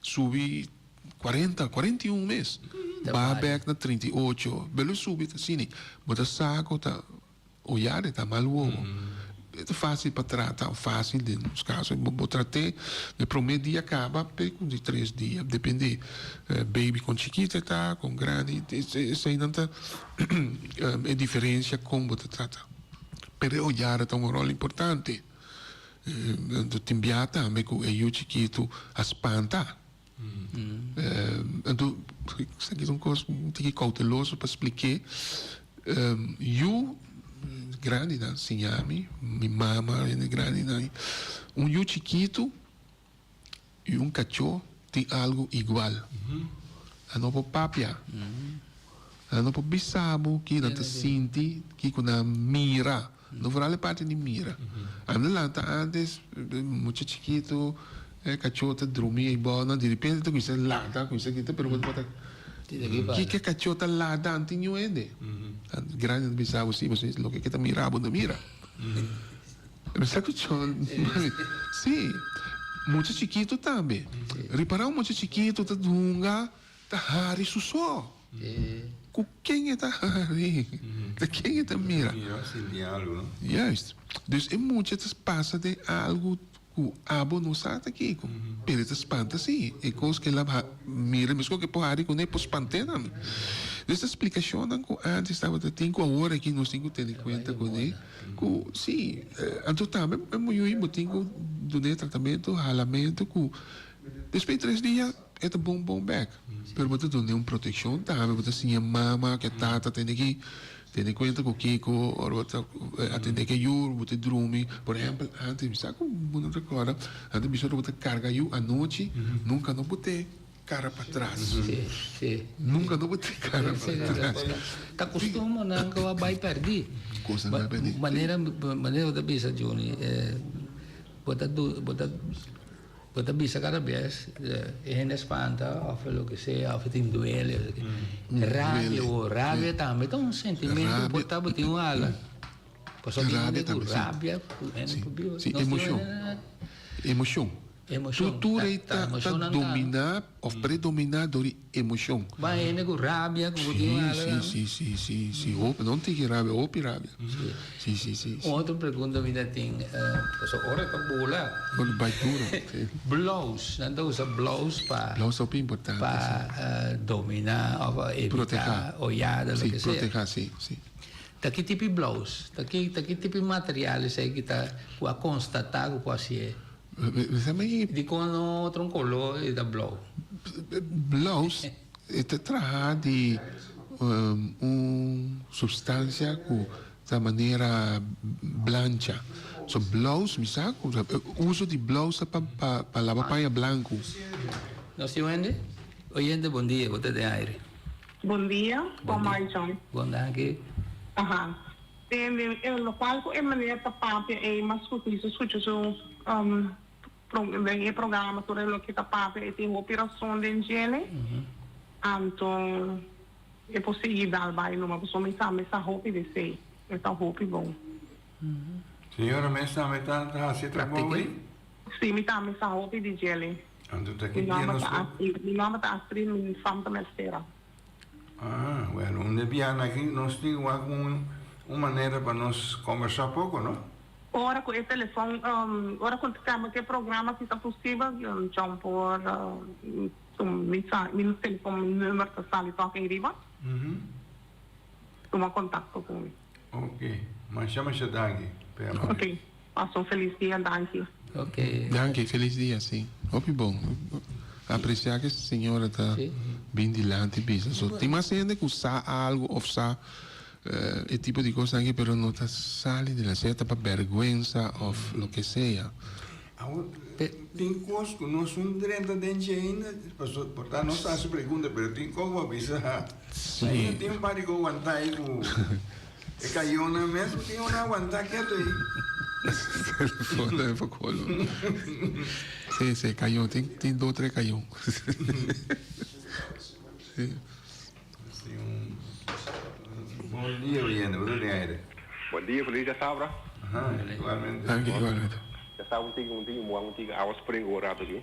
subi kuarenta, 41 mes, baha bèk na 38, belo subi ta asina. Bo ta sa ku ta. Oyar e ta mal wowo. E ta fácil pa trata, fácil den nos caso. Bo trat'é e promé dia caba p'e cu di tres dia, depende baby con chikito e ta, con grandi, eseinan ta e diferencia con bo ta trata. Pero e oyar ta un rol importante. Tin bia tambe cu e yu chikito a spanta. Anto, esaki ta un kos un tiki kouteloso pa splik'é. Yu grandinan siña mi, mi mama, hende grandinan, un yu chikitu i un kachó tin algu igual. Nan no por papia, nan no por bisa bo ki nan ta sinti, kiko nan mira. No vooral e parti di mira. Ami ta lanta antes, mucha chikitu, e kachó ta drumi ei bou nan, direpente ta kuminsá lada, kuminsá grita, pero bo ta Kiko e kachó ta lada anti niun hende? Grandi ta bisa bo si, pasobra loke ke ta mira bo no mira. Bisa kachó, si, mucha chikitu tambe. Ripará un mucha chikitu ta hunga, ta hari su so. Ku ken e ta hari? Ta ken e ta mira? Juist. Dus e mucha ta pasa den algu ku abo no sa ta kiko. Pero e ta spanta si. E kos ku el a mira meskos ku e por hari kuné por spant'é tambe. Dus ta splikashonnan ku antes tabata tin ku awor aki nos tin ku tene kuenta kuné. Ku si. Anto tambe e muyu bo tin ku dun'é tratamentu, halamentu ku despues di tres dia. E ta bon bon bek, pero bo ta dun'e un protekshon tambe, bo ta siña mama ku e tata tene ki tene kuenta ku kiko ora bo ta atendé ku e yu, bo ta drumi. Por ehèmpel, antes mi sa ku bo no rekòrda, antes mi sa ora bo ta karga yu anochi, nunka no bo te kara patras. Nunka no bo te kara patras. Ta kustumbernan ku a bai pèrdí. Kosnan ku a bai pèrdí. Manera manera bo ta bisa Juni, bo ta bo ta. Bo ta bisa kada bes e hende a spanta of loke sea of e tin duele of loke. Rabia o rabia tambe ta un sentimento ku por tabatin un ala. Pasobra tin hende ku rabia ku hende por biba. Si, emocion. Emocion. Emocion. Tur ei ta domina of predomina dor di emocion. Ba hende ku rabia ku bo tin un ala. Si, si, si, si, si. Hopi, no tiki rabia, hopi rabia. Si, si, si. Un otro pregunta mi ta tin, pasobra ora ta bula. Ora bai duro, si. Blouse, nan ta usa blouse pa. Blouse ta hopi importante, si. Pa domina of evita oyada, loke sea. Si, proteha, si, si. Ta ki tipo di blouse? Ta ki, ta ki tipo di material esei ki ta, ku a konstatá ku por hasié? Dikon no otro un koló i ta blou? Blouse e ta traha di un supstansia ku ta manera blancha. So blouse mi sa ku uso di blouse ta pa pa laba paña blanku. Nos tin wende? Oyente bon dia, bo ta den aire. Bon dia, bon Marjon. Bon danki. Aha. Den e locual cu e meneer ta papia ey mas cu mi ta scucha su den e programa tur e loke ta papia e tin hopi rason den djele anto e por sigui dal bay numa pasobra mi sa mi sa hopi di esey e ta hopi bon. Señora mes tambe ta haci e trabou ey? Si mi tambe sa hopi di djele. Anto ta ki dia nos por. Mi nomber ta Astrid mi fam ta Mercera. Ah, bueno, un de biaha aki nos tin wak un un manera pa nos combersa poco, no? Ora cu e telefon, ora cu caba cu e programa si ta posibel, John por mi sa mi telefon mi number ta sali toch ey riba, tuma contacto cu mi. Ok, masha masha danki p'e amor. Ok, pasa un feliz dia, danki. Ok. Danki, felis dia, si. Hopi bon. Aprecia cu e señora ta bin dilanti bisa. So, tin mas hende cu sa algo of sa e tipo di cosnan aki pero no ta sali dilanti. Sea ta pa berguensa of loke sea. Awor, tin cos cu no sun drenta den dje ainda, pasobra por ta nos ta haci pregunta, pero tin cos cu a bisa. Ainda tin un par di cos wanta ahi cu e cayonan mes tin un a wanta keto ahi. Telefoon pa colmo. Si, si, cayon, tin, tin dos, tres cayon. Si. Bon dia, oyente. Bo ta den aire. Bon dia, feliz dia sabra. Aha, igualmente. Danki, igualmente. Ya sa un tiki, un tiki, muha un tiki awa spring un rato aki.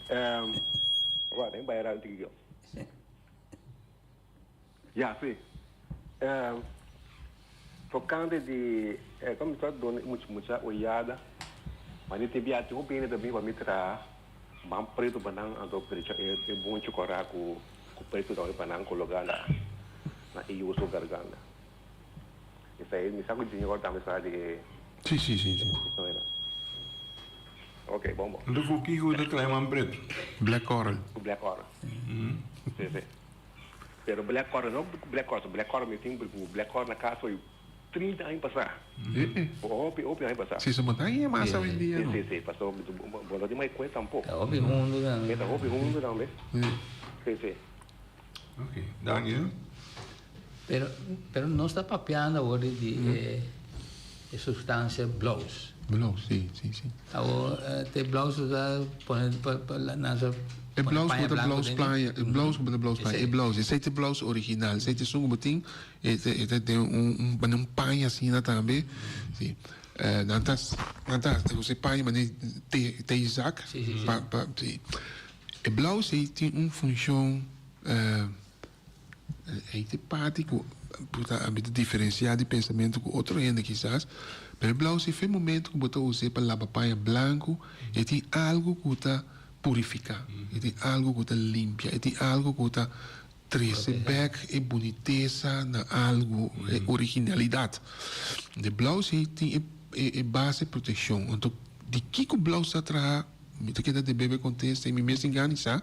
Ehm, wak, den bai un tiki yo. Ya, si. Ehm, tocante di, eh, como ta duna mucha, mucha oyada, ma di tin bia tin hopi hende ta bin pa mi traha ban preto pa nan anto precha e, e bonchi kora ku, ku preto tambe pa nan kologa na, na e yu su garganta. Esei, mi sa ku Junior tambe sa di e. Si, si, si, si. Ok, bon, bon. Anto ku kiko ta traha man preto? Black coral. Ku black coral. Si, si. Pero black coral no black coral, black coral mi tin black coral na cas hoy 30 aña pasá. Hopi, hopi aña pasá. Si, so bo ta haña mas awendia no? Si, si, si, paso bo no tin mai kue tampoco. Ta hopi hundu tambe. Ta hopi hundu tambe. Si, si. Ok, danki. Pero, pero nos ta papiando awor di di e e sustancia bloos. Bloos, si, si, si. Awor te bloos ta pone pa pa nan sa E pone bloos paña ku ta blanco bloos den paña, e bloos ku ta bloos paña, e bloos, esei ta e bloos original, esei ta esun ku bo tin, e ta e ta den un un manera un paña asina tambe, si. Nan ta nan ta usa e paña manera te teizak Si, si, si. pa pa si. E bloos ei tin un funshon. Ei ta e parti ku bo ta a bita diferensiá di pensamentu ku otro hende kisas, pero e blou si fe momentu ku bo ta us'é pa laba paña blanku, e tin algu ku ta purifiká, e tin algu ku ta limpia, e tin algu ku ta trese bèk e bunitesa na algu, e originalidat. E blou si tin e base protekshon. Anto di kiko blou sa traha mi ta keda debé bo e kontesta i mi mes tin gana di sa,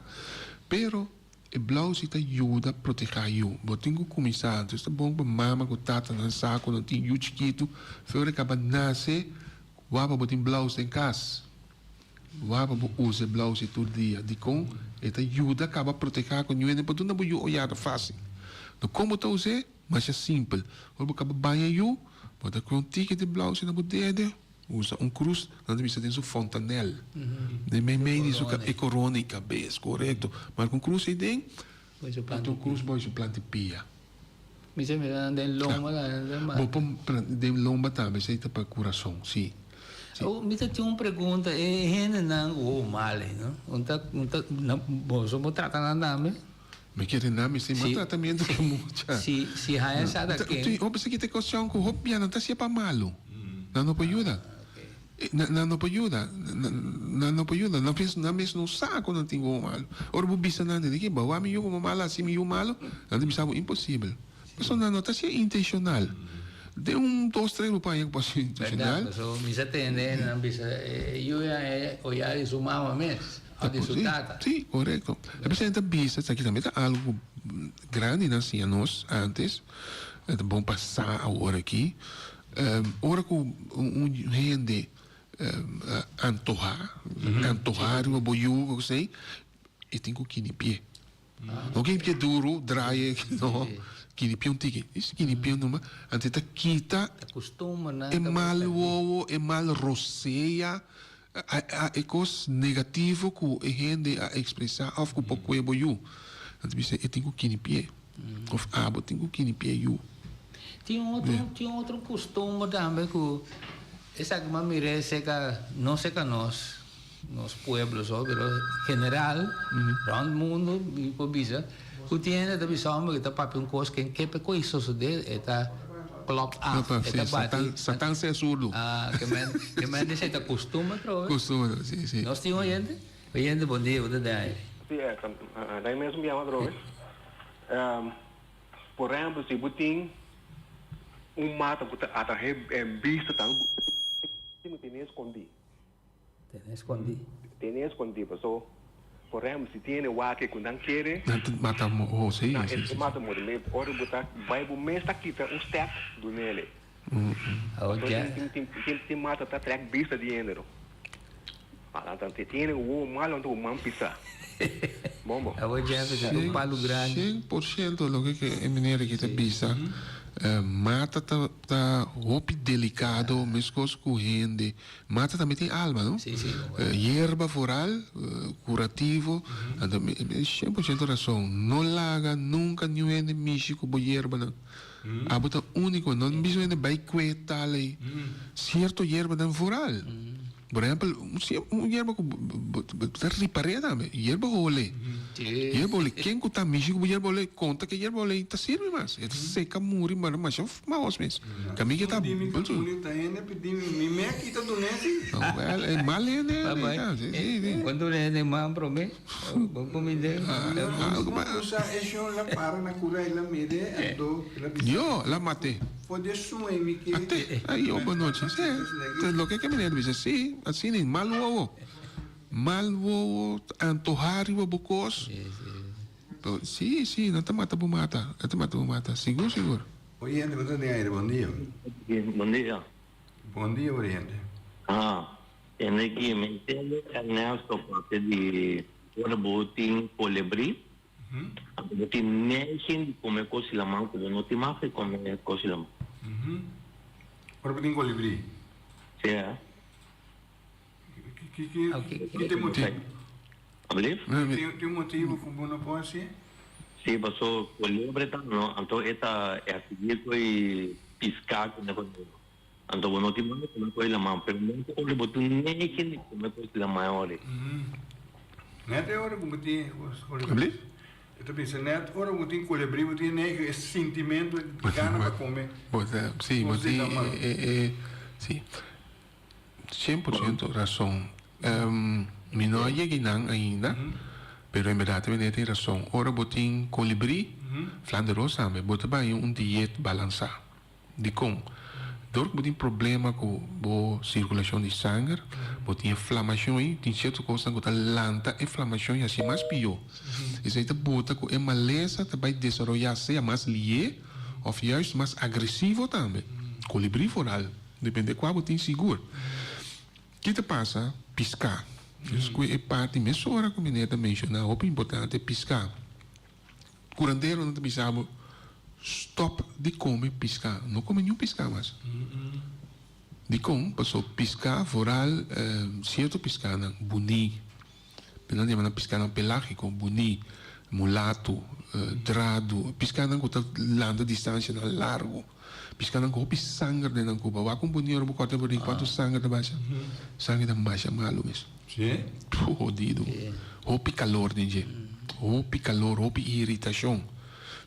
pero. E blou si ta yuda protehá yu. Bo tin ku kuminsá antes. Ta bon pa mama ku tatanan sa ku nan tin yu chikitu. Fe ora e kaba nase, wak pa bo tin blous den kas. Wak pa bo usa e blous ei tur dia. Dikon? E ta yuda kaba protehá ku niun hende por duna bo yu oyada fásil. No kon bo ta us'é? Masha simpel. Ora bo kaba baña yu, bo ta kue un tiki di blous ei na bo dede. Usa un cruz, nan ta bisa den su fontanel. Den meimei di su e corona y cabes, corecto. Maar cu un cruz ey den, pone un cruz boy su planta y pia. Mi sa mira nan den lomba tambe. Bo por den lomba tambe, esey ta pa curason, si. Oh, mi ta tin un pregunta, e hendenan oh mal ey, no? Un ta, un ta, boso por trata nan tambe? Mi kere nan mi sin mas tratamiento ke mucha. Si, si haña sa ta ken. Hopi esaki ta e cuestion cu hopi bia nan ta hacié pa malu. Nan no por yuda. Nan no por yuda. Nan no por yuda. Nan mes, nan mes no sa cu nan tin wowo malu. Ora bo bisa nan di ke bo wak mi yu como malu haci mi yu malu, nan ta bisa bo imposibel. Pasobra nan no ta hacié intencional. Den un dos tres bo por haña cu por hacié intencional. Berdad, pasobra mi sa tende nan bisa e yu ya e oya di su mama mes. Of di su tata. Sí, korekto. E presidente a bisa esaki tambe ta algu ku grandinan siña nos antes, e ta bon pa sa awor aki. Ora ku un hende antohá, antohá riba bo yu o kosei, e tin ku kinipié. No kinipié duru, draai, no. Kinipié un tiki. Is kinipié numa, anto e ta kita e mal wowo, e mal rosea. E kos negativo ku e hende a ekspresá òf ku por kue bo yu. Nan ta bisa e tin ku kinipié. Òf abo tin ku kinipié yu. Tin otro, tin otro kustumber tambe ku esaki bo a mir'é serka, no serka nos, nos pueblo so, pero general rònt mundu mi por bisa ku tin hende ta bisa homber ku ta papia un kos ken ke pe koe sosodé e ta klòp af e ta bati Satan sea surdu. Ah ke men ke men di esei ta kustumber trobe. Kustumber si si. Nos tin oyente? Oyente bon dia bo ta den aire. Si dai mes un biaha atrobe. Por ehempel si bo tin un mata ku ta atrahe bista tambe bo tin ku tene eskondi. Tene escondí. Tene escondí, paso por ehempel si tin hende wak cu nan kere. Nan ta mata oh si, Na si, e si. mata muri mes ora bo ta bay bo mes ta kita un step dunele. Awor Paso ja. tin tin tin tin mata ta trek bista di hende no. Ala ta tin hende cu wowo malo anto bo man pisa. Bon bo. Awor Jefferson un palu grandi. 100% loke ke e meneer aki ta bisa. Mata ta ta hopi delicado mescos cu hende. Mata tambe tin alma no? Sí, sí. Yerba vooral, curativo. Anto 100% rason. No laga nunca niun hende mishi cu bo yerbanan. Abo ta unico, no bisa hende bay cue tal ey. Cierto yerbanan vooral. Por ehempel, un yerba cu bo ta ripar'é tambe, yerba hole. Yerba hole, ken cu ta mishi cu bo yerba hole, conta cu e yerba hole ta sirbi mas. E ta seca muri, mara masha maos mes. Cami ke ta. Pidi mi cu uni ta hende pidi mi, mi me a kita dun'é si. Wel, e mal hende Bye ta, si, si, si. Bo duna hende man prome, bo cumind'é. Algo usa e shon la para na cura y la mire, anto la bisa. Yo, la mat'é. For di e sueño mi ke. Ate, ayo bo nochi. Sí, loke ke meneer bisa, sí, asina e mal wowo. Mal wowo, antohá riba bo kos. Sí, sí, nan ta mata bo mata, nan ta mata bo mata, sigur, sigur. Oriente, bo ta den aire, bon dia. Bon dia. Bon dia, Oriente. Ah, Enrique, mi ntende Ernesto papia di ora bo tin kolebrí. Anto bo tin neiging di come cos di laman cu bo no tin mag di come cos di laman. Ora bo tin colibri. Si eh. Ki ki ki tin motibu? Alblief? Tin un motibu cu bo no por haci? Si, paso colebre ta no, anto e ta e haci cu e pisca cu ne conoce. Anto bo no tin mag di come cos di laman, pero no ta ora bo tin neiging di come cos di laman e ora ei. Net e ora ku bo tin kolebrí. E ta bisa net ora ku bo tin kolebrí bo tin neiging e sintimentu e gana pa kome Sí, bo kos di tin laman. e e sí. 100% rason. Mi no a yega einan ainda, pero en berdad e meneer tin rason. Ora bo tin kolibrí, Flanderos tambe, bo ta bai un dieet balansá. Dikon? Dor ku bo tin problema ku bo sirkulashon di sanger, bo tin e flamashon ei, tin sierto kosnan ku ta lanta e flamashon i hasi mas pió. Esei ta buta ku e malesa ta bai desaroyá sea mas lié òf juist mas agresivo tambe. Kolibrí foral, depende kua bo tin sigur. Ki ta pasa? Piská. Dus ku e parti mesora ku mi neta menshoná hopi importante, piská. Curanderonan ta bisa bo, Stop di come pisca. No come niun pisca mas. Dicon? Paso pisca, vooral cierto piscanan, buni, nan ta yama nan piscanan pelagico, buni, mulato, drado, piscanan cu ta landa distancianan largo, piscanan cu hopi sanger den nan cuba. Wak un buni ora bo corta e buni, cuanto sanger ta basha? Sanger ta masha malo mes. Sí? Jodido. Hopi calor den dje. Hopi calor, hopi iritacion.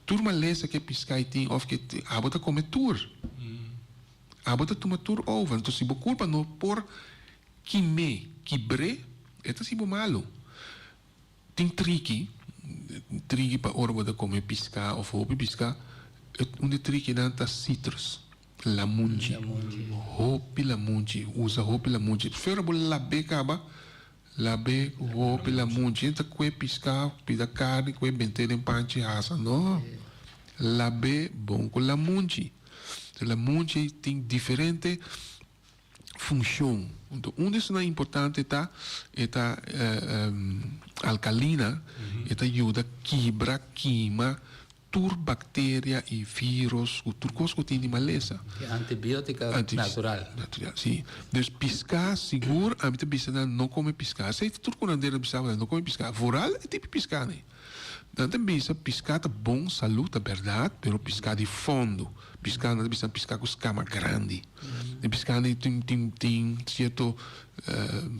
Tur malesa ke piscai tin of ke abo ta come tur. Abo ta tuma tur over. Enton si bo curpa no por kime, kibre, e ta haci bo malo. Tin triki, triki pa ora bo ta come pisca of hopi pisca, un di trikinan ta citrus. Lamunchi. Hopi lamunchi. Usa hopi lamunchi. Fera bo lab'é kaba, lab'é ku hopi lamunchi. No ta kue piská, pida karni, kue bent'é den panchi hasa. No. Lab'é bon ku lamunchi. Lamunchi tin diferente funshon. Anto un di esnan importante ta e ta alkalina, e ta yuda kibra, kima tur bacteria y virus cu tur cos cu tin di malesa. E antibiotica natural. Natural, si. Dus pisca sigur ami ta bisa nan no come pisca. Esey ta tur cu nan debe bisa no come pisca. Vooral e tipo pisca nan. Nan ta bisa pisca ta bon salud ta berdad pero pisca di fondo. Pisca nan ta bisa pisca cu scama grandi. E pisca nan tin tin tin cierto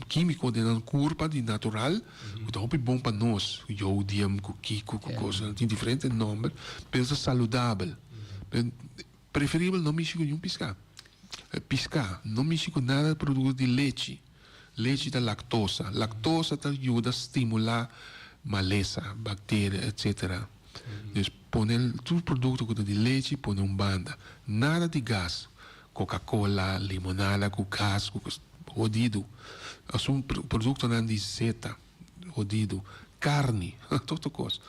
quimico den nan curpa di natural. Ku ta hopi bon pa nos, jodium ku kiko ku kosnan, tin diferente nomber, pero ta saludabel. Preferibel no mishi ku niun piská. Piská, no mishi ku nada produkto di lechi. Lechi ta laktosa. Laktosa ta yuda stimulá malesa, bakteria, etsetera. Dus pone tur produkto ku ta di lechi pone un banda. Nada di gas, Coca-Cola, limonada ku gas, ku kos. Hodidu. Asun produktonan di zeta, hodidu. Karni, tur kos.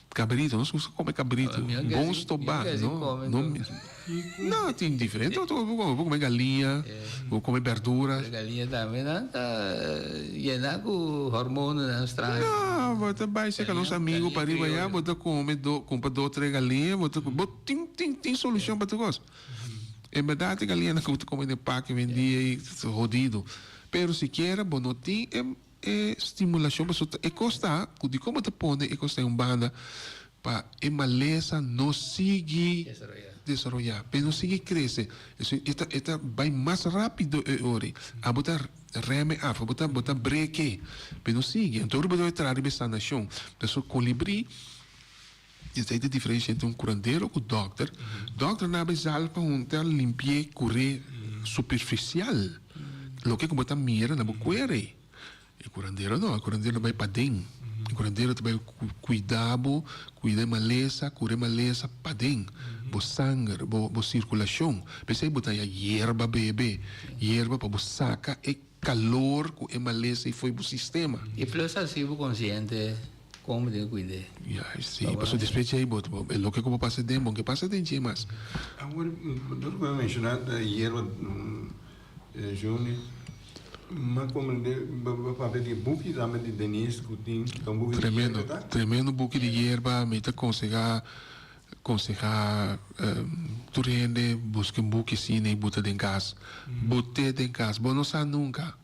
Kabritu, nos gusta kome kabritu. Bon stobá, no? No, no, tin diferente otro kos bo kome. Bo kome galiña, bo kome berdura. Pero galiña tambe nan ta yená ku hormonanan straño. No, bo ta bai serka nos amigu pariba ayá, bo ta kome do, kumpra dos tres galiña, bo ta, bo tin, tin, tin solushon pa tur kos. En bèrdat e galiñanan ku bo ta kome den paki hoy-en-dia ei ta hodido. Pero sikiera bo no tin e E stimulashon pasobra e kos ta ku dikon bo ta pone e kos ta en un banda pa e malesa no sigui desaroyá, pa e no sigui krese. Esei e ta e ta bai mas rápido e ora ei. Abo ta reme af, abo ta bo ta breke pa e no sigui. Anto ora bo ta traha riba e sanashon. Pasobra kolibrí esei ta e diferensha entre un kurandero ku dòkter. Dòkter nan a bai zalf pa hunta limpi'é kur'é superfisial. Loke ku bo ta mira na bo kuere. E kurandero no, e kurandero ta bai paden. E kurandero ta bai kuida bo, kuida e malesa, kura e malesa paden. Bo sanger, bo bo sirkulashon. P'esei bo ta haña yerba bebe, yerba pa bo saka e kalor ku e malesa ei fo'i bo sistema. I plus hasi bo konsiente kon bo tin ku kuid'é. Ya, si, pasobra despues djei bo e loke ku bo pasa den, bo no ke pasa den dje mas. Awor, dor ku bo a menshoná yerba. Juni, M'a komprendé bo papia di buki tambe di Denise ku tin ta un buki di Tremendo, yerba ta? tremendo buki di yerba. Mi ta konsehá, konsehá tur hende buska un buki asina i buta den kas. But'é den kas. Bo no sa nunka.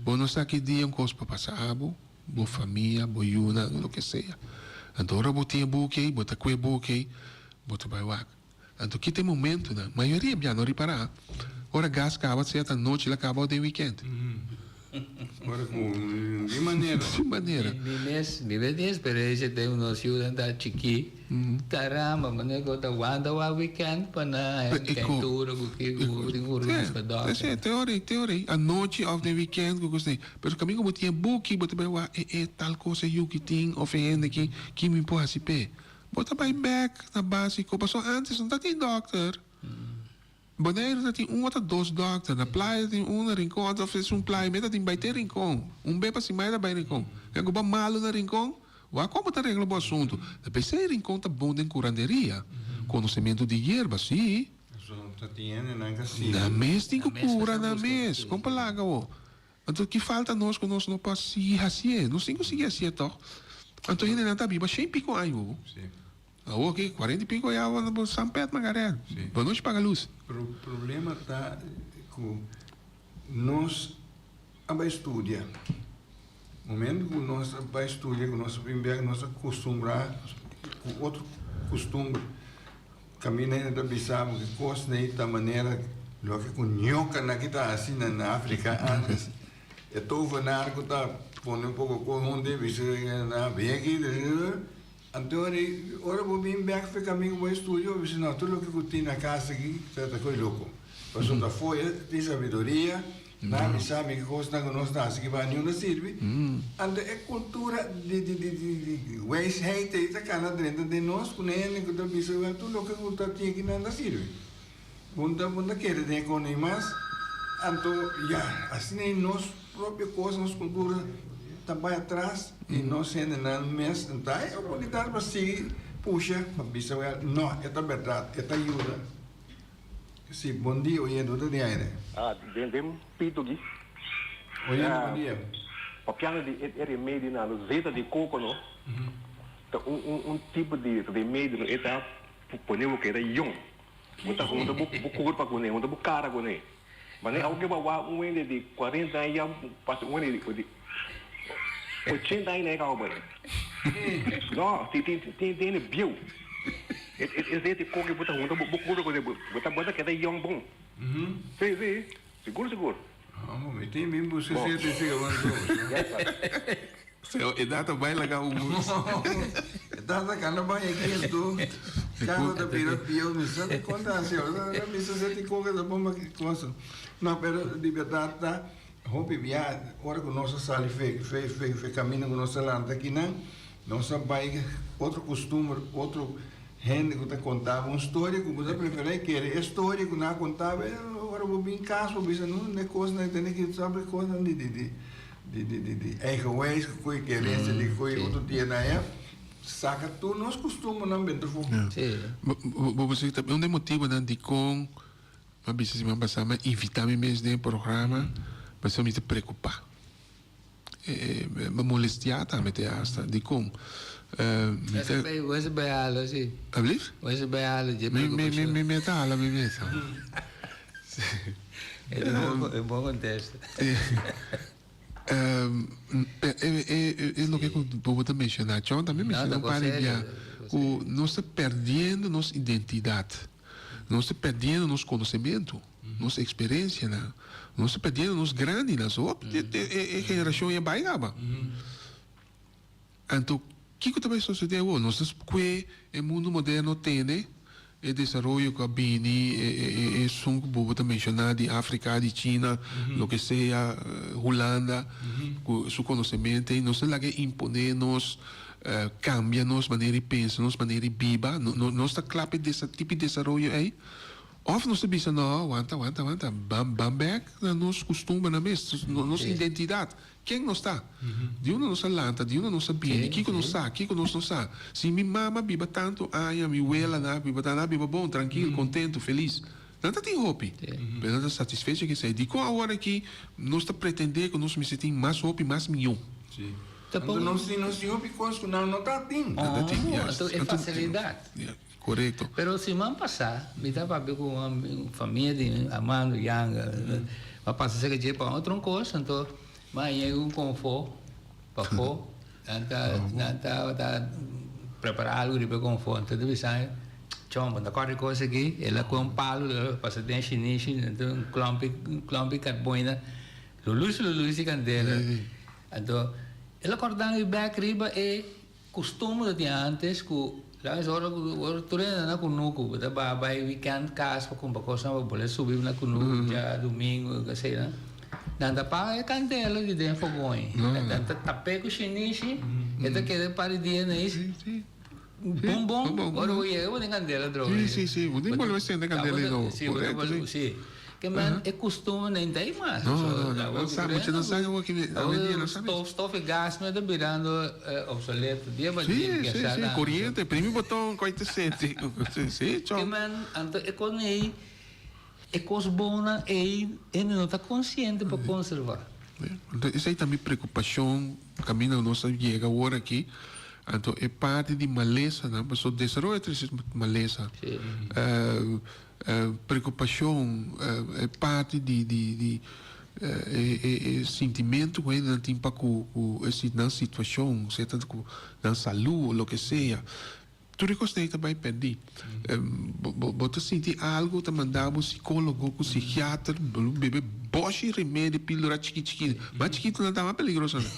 Bo no sa ki dia un kos por pasa abo, bo famia, bo yunan, loke sea. Anto ora bo tin e buki ei, bo ta kue e buki ei, bo ta bai wak. Anto ki ta e momentonan? Mayoria bia no ripará. Ora gas kaba sea ta nochi la kaba o den wikènt. Ora ku di manera. Di manera. Mi mes, mi mes tin eksperensia den nos yunan ta chikí. Caramba, manera ku ta wanta wak wikènt pa nan hende keintura ku ki ku tin ku ruspa dòkter. Esei, te ora ei, te ora ei. Anochi òf den wikènt ku kos ei. Pero kaminda ku bo tin e buki bo ta bai wak e e tal kos e yu ki tin òf e hende ki ki mi por hasi p'e. Bo ta bai bek na basico pasobra antes no ta tin dokter. Boneiru ta tin un ota dos dokter, na playa ta tin un na Rincon ota of esun playa mi ta tin bai te Rincon. Un be pa simana ta bai Rincon. Ya ku bo malu na Rincon, wak kon bo ta regla bo asuntu. Ta pesey Rincon ta bon den kuranderia, konosementu di yerba, si. Nan mes tin ku kura nan mes, kon pa laga bo. Anto ki falta nos ku nos no por sigui hasié? Nos tin ku sigui hasié tòg? Anto hendenan ta biba shen piko aña bobo. Awor ki kuarenta i piko ya bo san pèt magarè. Bo nochi paga lus. Problema ta ku nos a bai studia. Momento ku nos a bai studia ku nos a bin bèk nos a kustumbrá ku otro kustumber. Kaminda hende ta bisa bo ki kos nei ta manera loke ku ñokanan ki ta hasi na Afrika antes. E tovenaar ku ta pone un poko kos huntu i bisa nan bin aki anto ora bo bin bek for e kaminda ku bo a studia bo bisa no tur loke ku tin na kas aki ta ko'i loko. Pasobra ta foya tin sabiduria. Nan mi sa mi ki kosnan ku nos ta hasi ki ba niun ta sirbi. Anto e kultura di di di di di wijsheid ei ta kana drenta den nos ku hende ku ta bisa wèl tur loke ku ta tin aki nan ta sirbi. Bo ta bo ta kere den e kos mas. Anto ya asina ei nos propio kos nos kultura ta bai atras i nos hendenan mes ta e oportunidat pa sigui pusha pa bisa wèl no e ta bèrdat e ta yuda. Si, bon dia oyente, bo ta den aire. Ah, den den pito aki. Oyente, bon dia. Papiando di e remedi nan, no zeta di koko no, ta un un un tipo di remedi no, e ta pone bo keda yong. Bo ta hunta bo bo kurpa kuné, hunta bo kara kuné. Mane awo ke bo a wak un hende di kuarenta aña ya pasa un hende di ochenta aña na e kaba bai. No, tin tin tin hende bieu. E e zeta di koko bo ta hunta bo kurpa kuné bo ta bo ta keda yong bon. Si si, sigur sigur. Amo mi tin bin buska zeta di siga bon so. Seo e data bai laga un bus. E data kanda bai aki anto kanda ta bira pio mi sa ta konta asi ora mi sa seti koke ta bon pa ki cosa. No pero di berdad ta hopi bia ora ku nos a sali fe fe fe fe kaminda ku nos a lanta akinan nos a bai otro kustumber otro hende ku ta kontaba un storia ku bo ta preferá kere e storia ku nan a kontaba. ora bo bin cas bo bisa no ne cosnan tene ki sabi cosnan di di di di di di di eigenwijs cu e kerensia di cu e otro dia na ya saca tur nos costumbernan benta afo. Sí. Bo bo bo ta un di e motibonan dicon mi a bisa siman pasa mi a invita mi mes den e programa pasobra mi ta preocupa. Mi a molestia tambe te hasta. Dikon? Mi ta. Bo sa bai hala si. Alblief? Bo sa bai hala dje preokupashon. Mi ta hala mi mes. E ta bon kontesta. E loke ku bo ta menshoná, Chon tambe menshoná un par di bia ku nos ta perdiendo nos identidat. Nos ta perdiendo nos konosementu, nos eksperensianan. Nos ta perdiendo nos grandinan. So hopi e generashon ya bai kaba. Anto kiko ta bai sosodé awor? Nos ta kue e mundu moderno tene e desaroyo ku a bini, e esun ku bo ta menshoná di Afrika, di China, loke sea, Hulanda, ku su konosementu ei. Nos ta laga e imponé nos. Cambia nos manera di pensa, nos manera di biba, nos ta cla pa e tipo di desaroyo ey? Of nos ta bisa no, wanta, wanta, wanta, ban ban bek na nos custumbernan mes, nos identidad, ken nos ta? Di unda nos a lanta, di unda nos a bini, kico nos sa, kico nos no sa? Si mi mama biba tanto aña, mi welanan a biba tanto, nan a biba bon, trankil, contento, feliz. Nan ta tin hopi, pero nan ta satisfecho cu esey. Dicon awor aki nos ta pretende cu nos mester tin mas hopi, mas miyon? Anto nos tin nos tin hopi kos ku nan no ta tin. Nan ta tin, yes. Anto e facilidad. Korekto. Pero siman pasá mi ta papia ku un famia di Armando Yanga. Mi a pasa serka dje pa otro un kos, anto mi a haña un konfó pafó. Nan ta nan tabata prepará algu riba e konfó. Anto ta bisa mi, Chon, bo ta kòrda e kos aki? El a kohe un palu, el a pasa den shinishi, anto un klòmpi un klòmpi karboina, lulus lulus di kandela. Anto, el a kòrda mi bèk riba e kustumber di ántes ku la ora ku ora tur hende na kunuku, bo ta baha bai wikènt kas pa kumpra kosnan pa bolbe subi na kunuku djadumingu asina. Nan ta paga e kandela di den fogon. Nan ta tap'é ku shinishi, e ta keda un par di dia na is. Bon bon, ora bo yega bo tin kandela atrobe. Sí, sí, sí, bo tin bolbe sende kandela di nobo. Sí, bo tin bolbe, sí. Ke men e kustumber no ta ei mas. No, no, no, nan sa, mucha nan sa awor ki awendia nan sa. Stof, stof i gas men ta birando obsoleto dia pa dia. Sí, sí, sí, koriente, primi boton koi ta sende. Sí, chon. Ke men, anto e kos ei, e kos bonnan ei, hende no ta konsiente pa konserva. Anto esei ta mi preokupashon kaminda nos a yega awor aki. Anto e parti di malesanan, pasobra desaroyo ta trese malesa. Preokupashon, e parti di di di e e sintimentu ku hendenan tin pa ku ku e nan situashon, sea ta ku nan salu o loke sea. Tur e kosnan ei ta bai pèrdí. Bo bo ta sinti algu ta manda bo sikólogo ku sikiater bo lo bebe bòshi remedi píldora chiki chiki. Mas chikitu nan ta mas peligroso nan.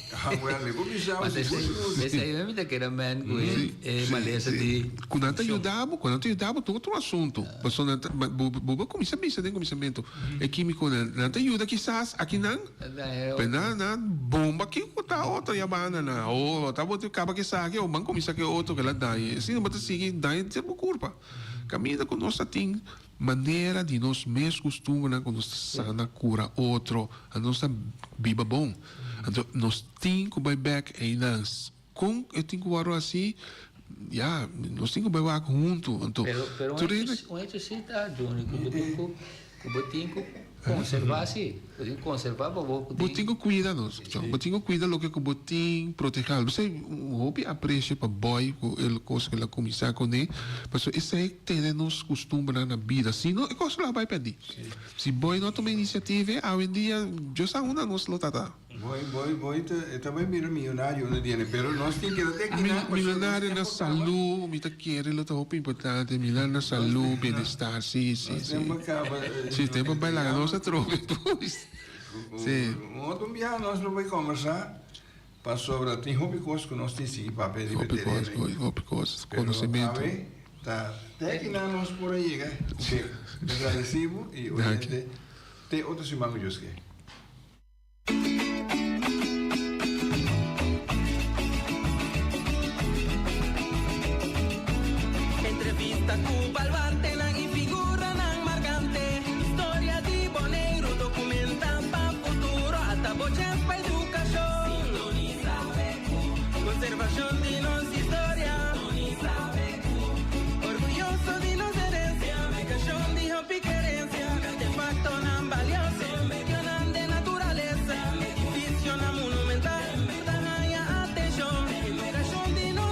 Mas esei mi ta keda men ku e malesa di. Ku nan ta yuda bo, ku nan ta yuda bo ta otro asuntu. Pasobra nan ta bo bo a kuminsá bisa den kuminsamentu e kímikonan nan ta yuda kisas akinan. Pero nan nan bomba kiko ta otro ya banda nan oh ta bo kaba ke esaki oh ban kuminsá ke otro kila daña asina bo ta sigui daña henter bo kurpa. Kaminda ku nos ta tin manera di nos mes kustumbernan ku nos ta sana kura otro anto nos ta biba bon anto nos tin ku bai bek einan kon e tin ku wòrdu hasi ya nos tin ku bai wak huntu anto Pero pero un hecho un hecho si ta Johnny ku bo tin ku ku bo tin ku konservá si bo tin ku konservá pa bo Bo tin ku kuida nos bo tin ku kuida loke ku bo tin protehá Esei un hopi apresio pa Boy ku e kos ku el a kuminsá kuné pasobra esei tene nos kustumbernan na bida si no e kos lo a bai pèrdí si Boy no a tuma inisiativa awendia Dios sa unda nos lo ta ta. Boy, boy, boy ta, e ta bai bira miyonario un dia, pero nos tin keda te aki nan. Miyonario na salú, mi ta kere lo ta hopi importante, miyonario na salú, bienestar, si, si, si. Nos tempo a kaba. Si, tempo a bai laga nos atrobe pues. Si. Un otro biaha nos lo bai kombersá pasobra tin hopi kos ku nos tin sigui papia riba e tereno ei. Hopi kos, hopi kos, konosementu. Pero awe ta te aki nan nos por a yega. Oke, mi agradesibo i oyente te otro siman ku Dios ke.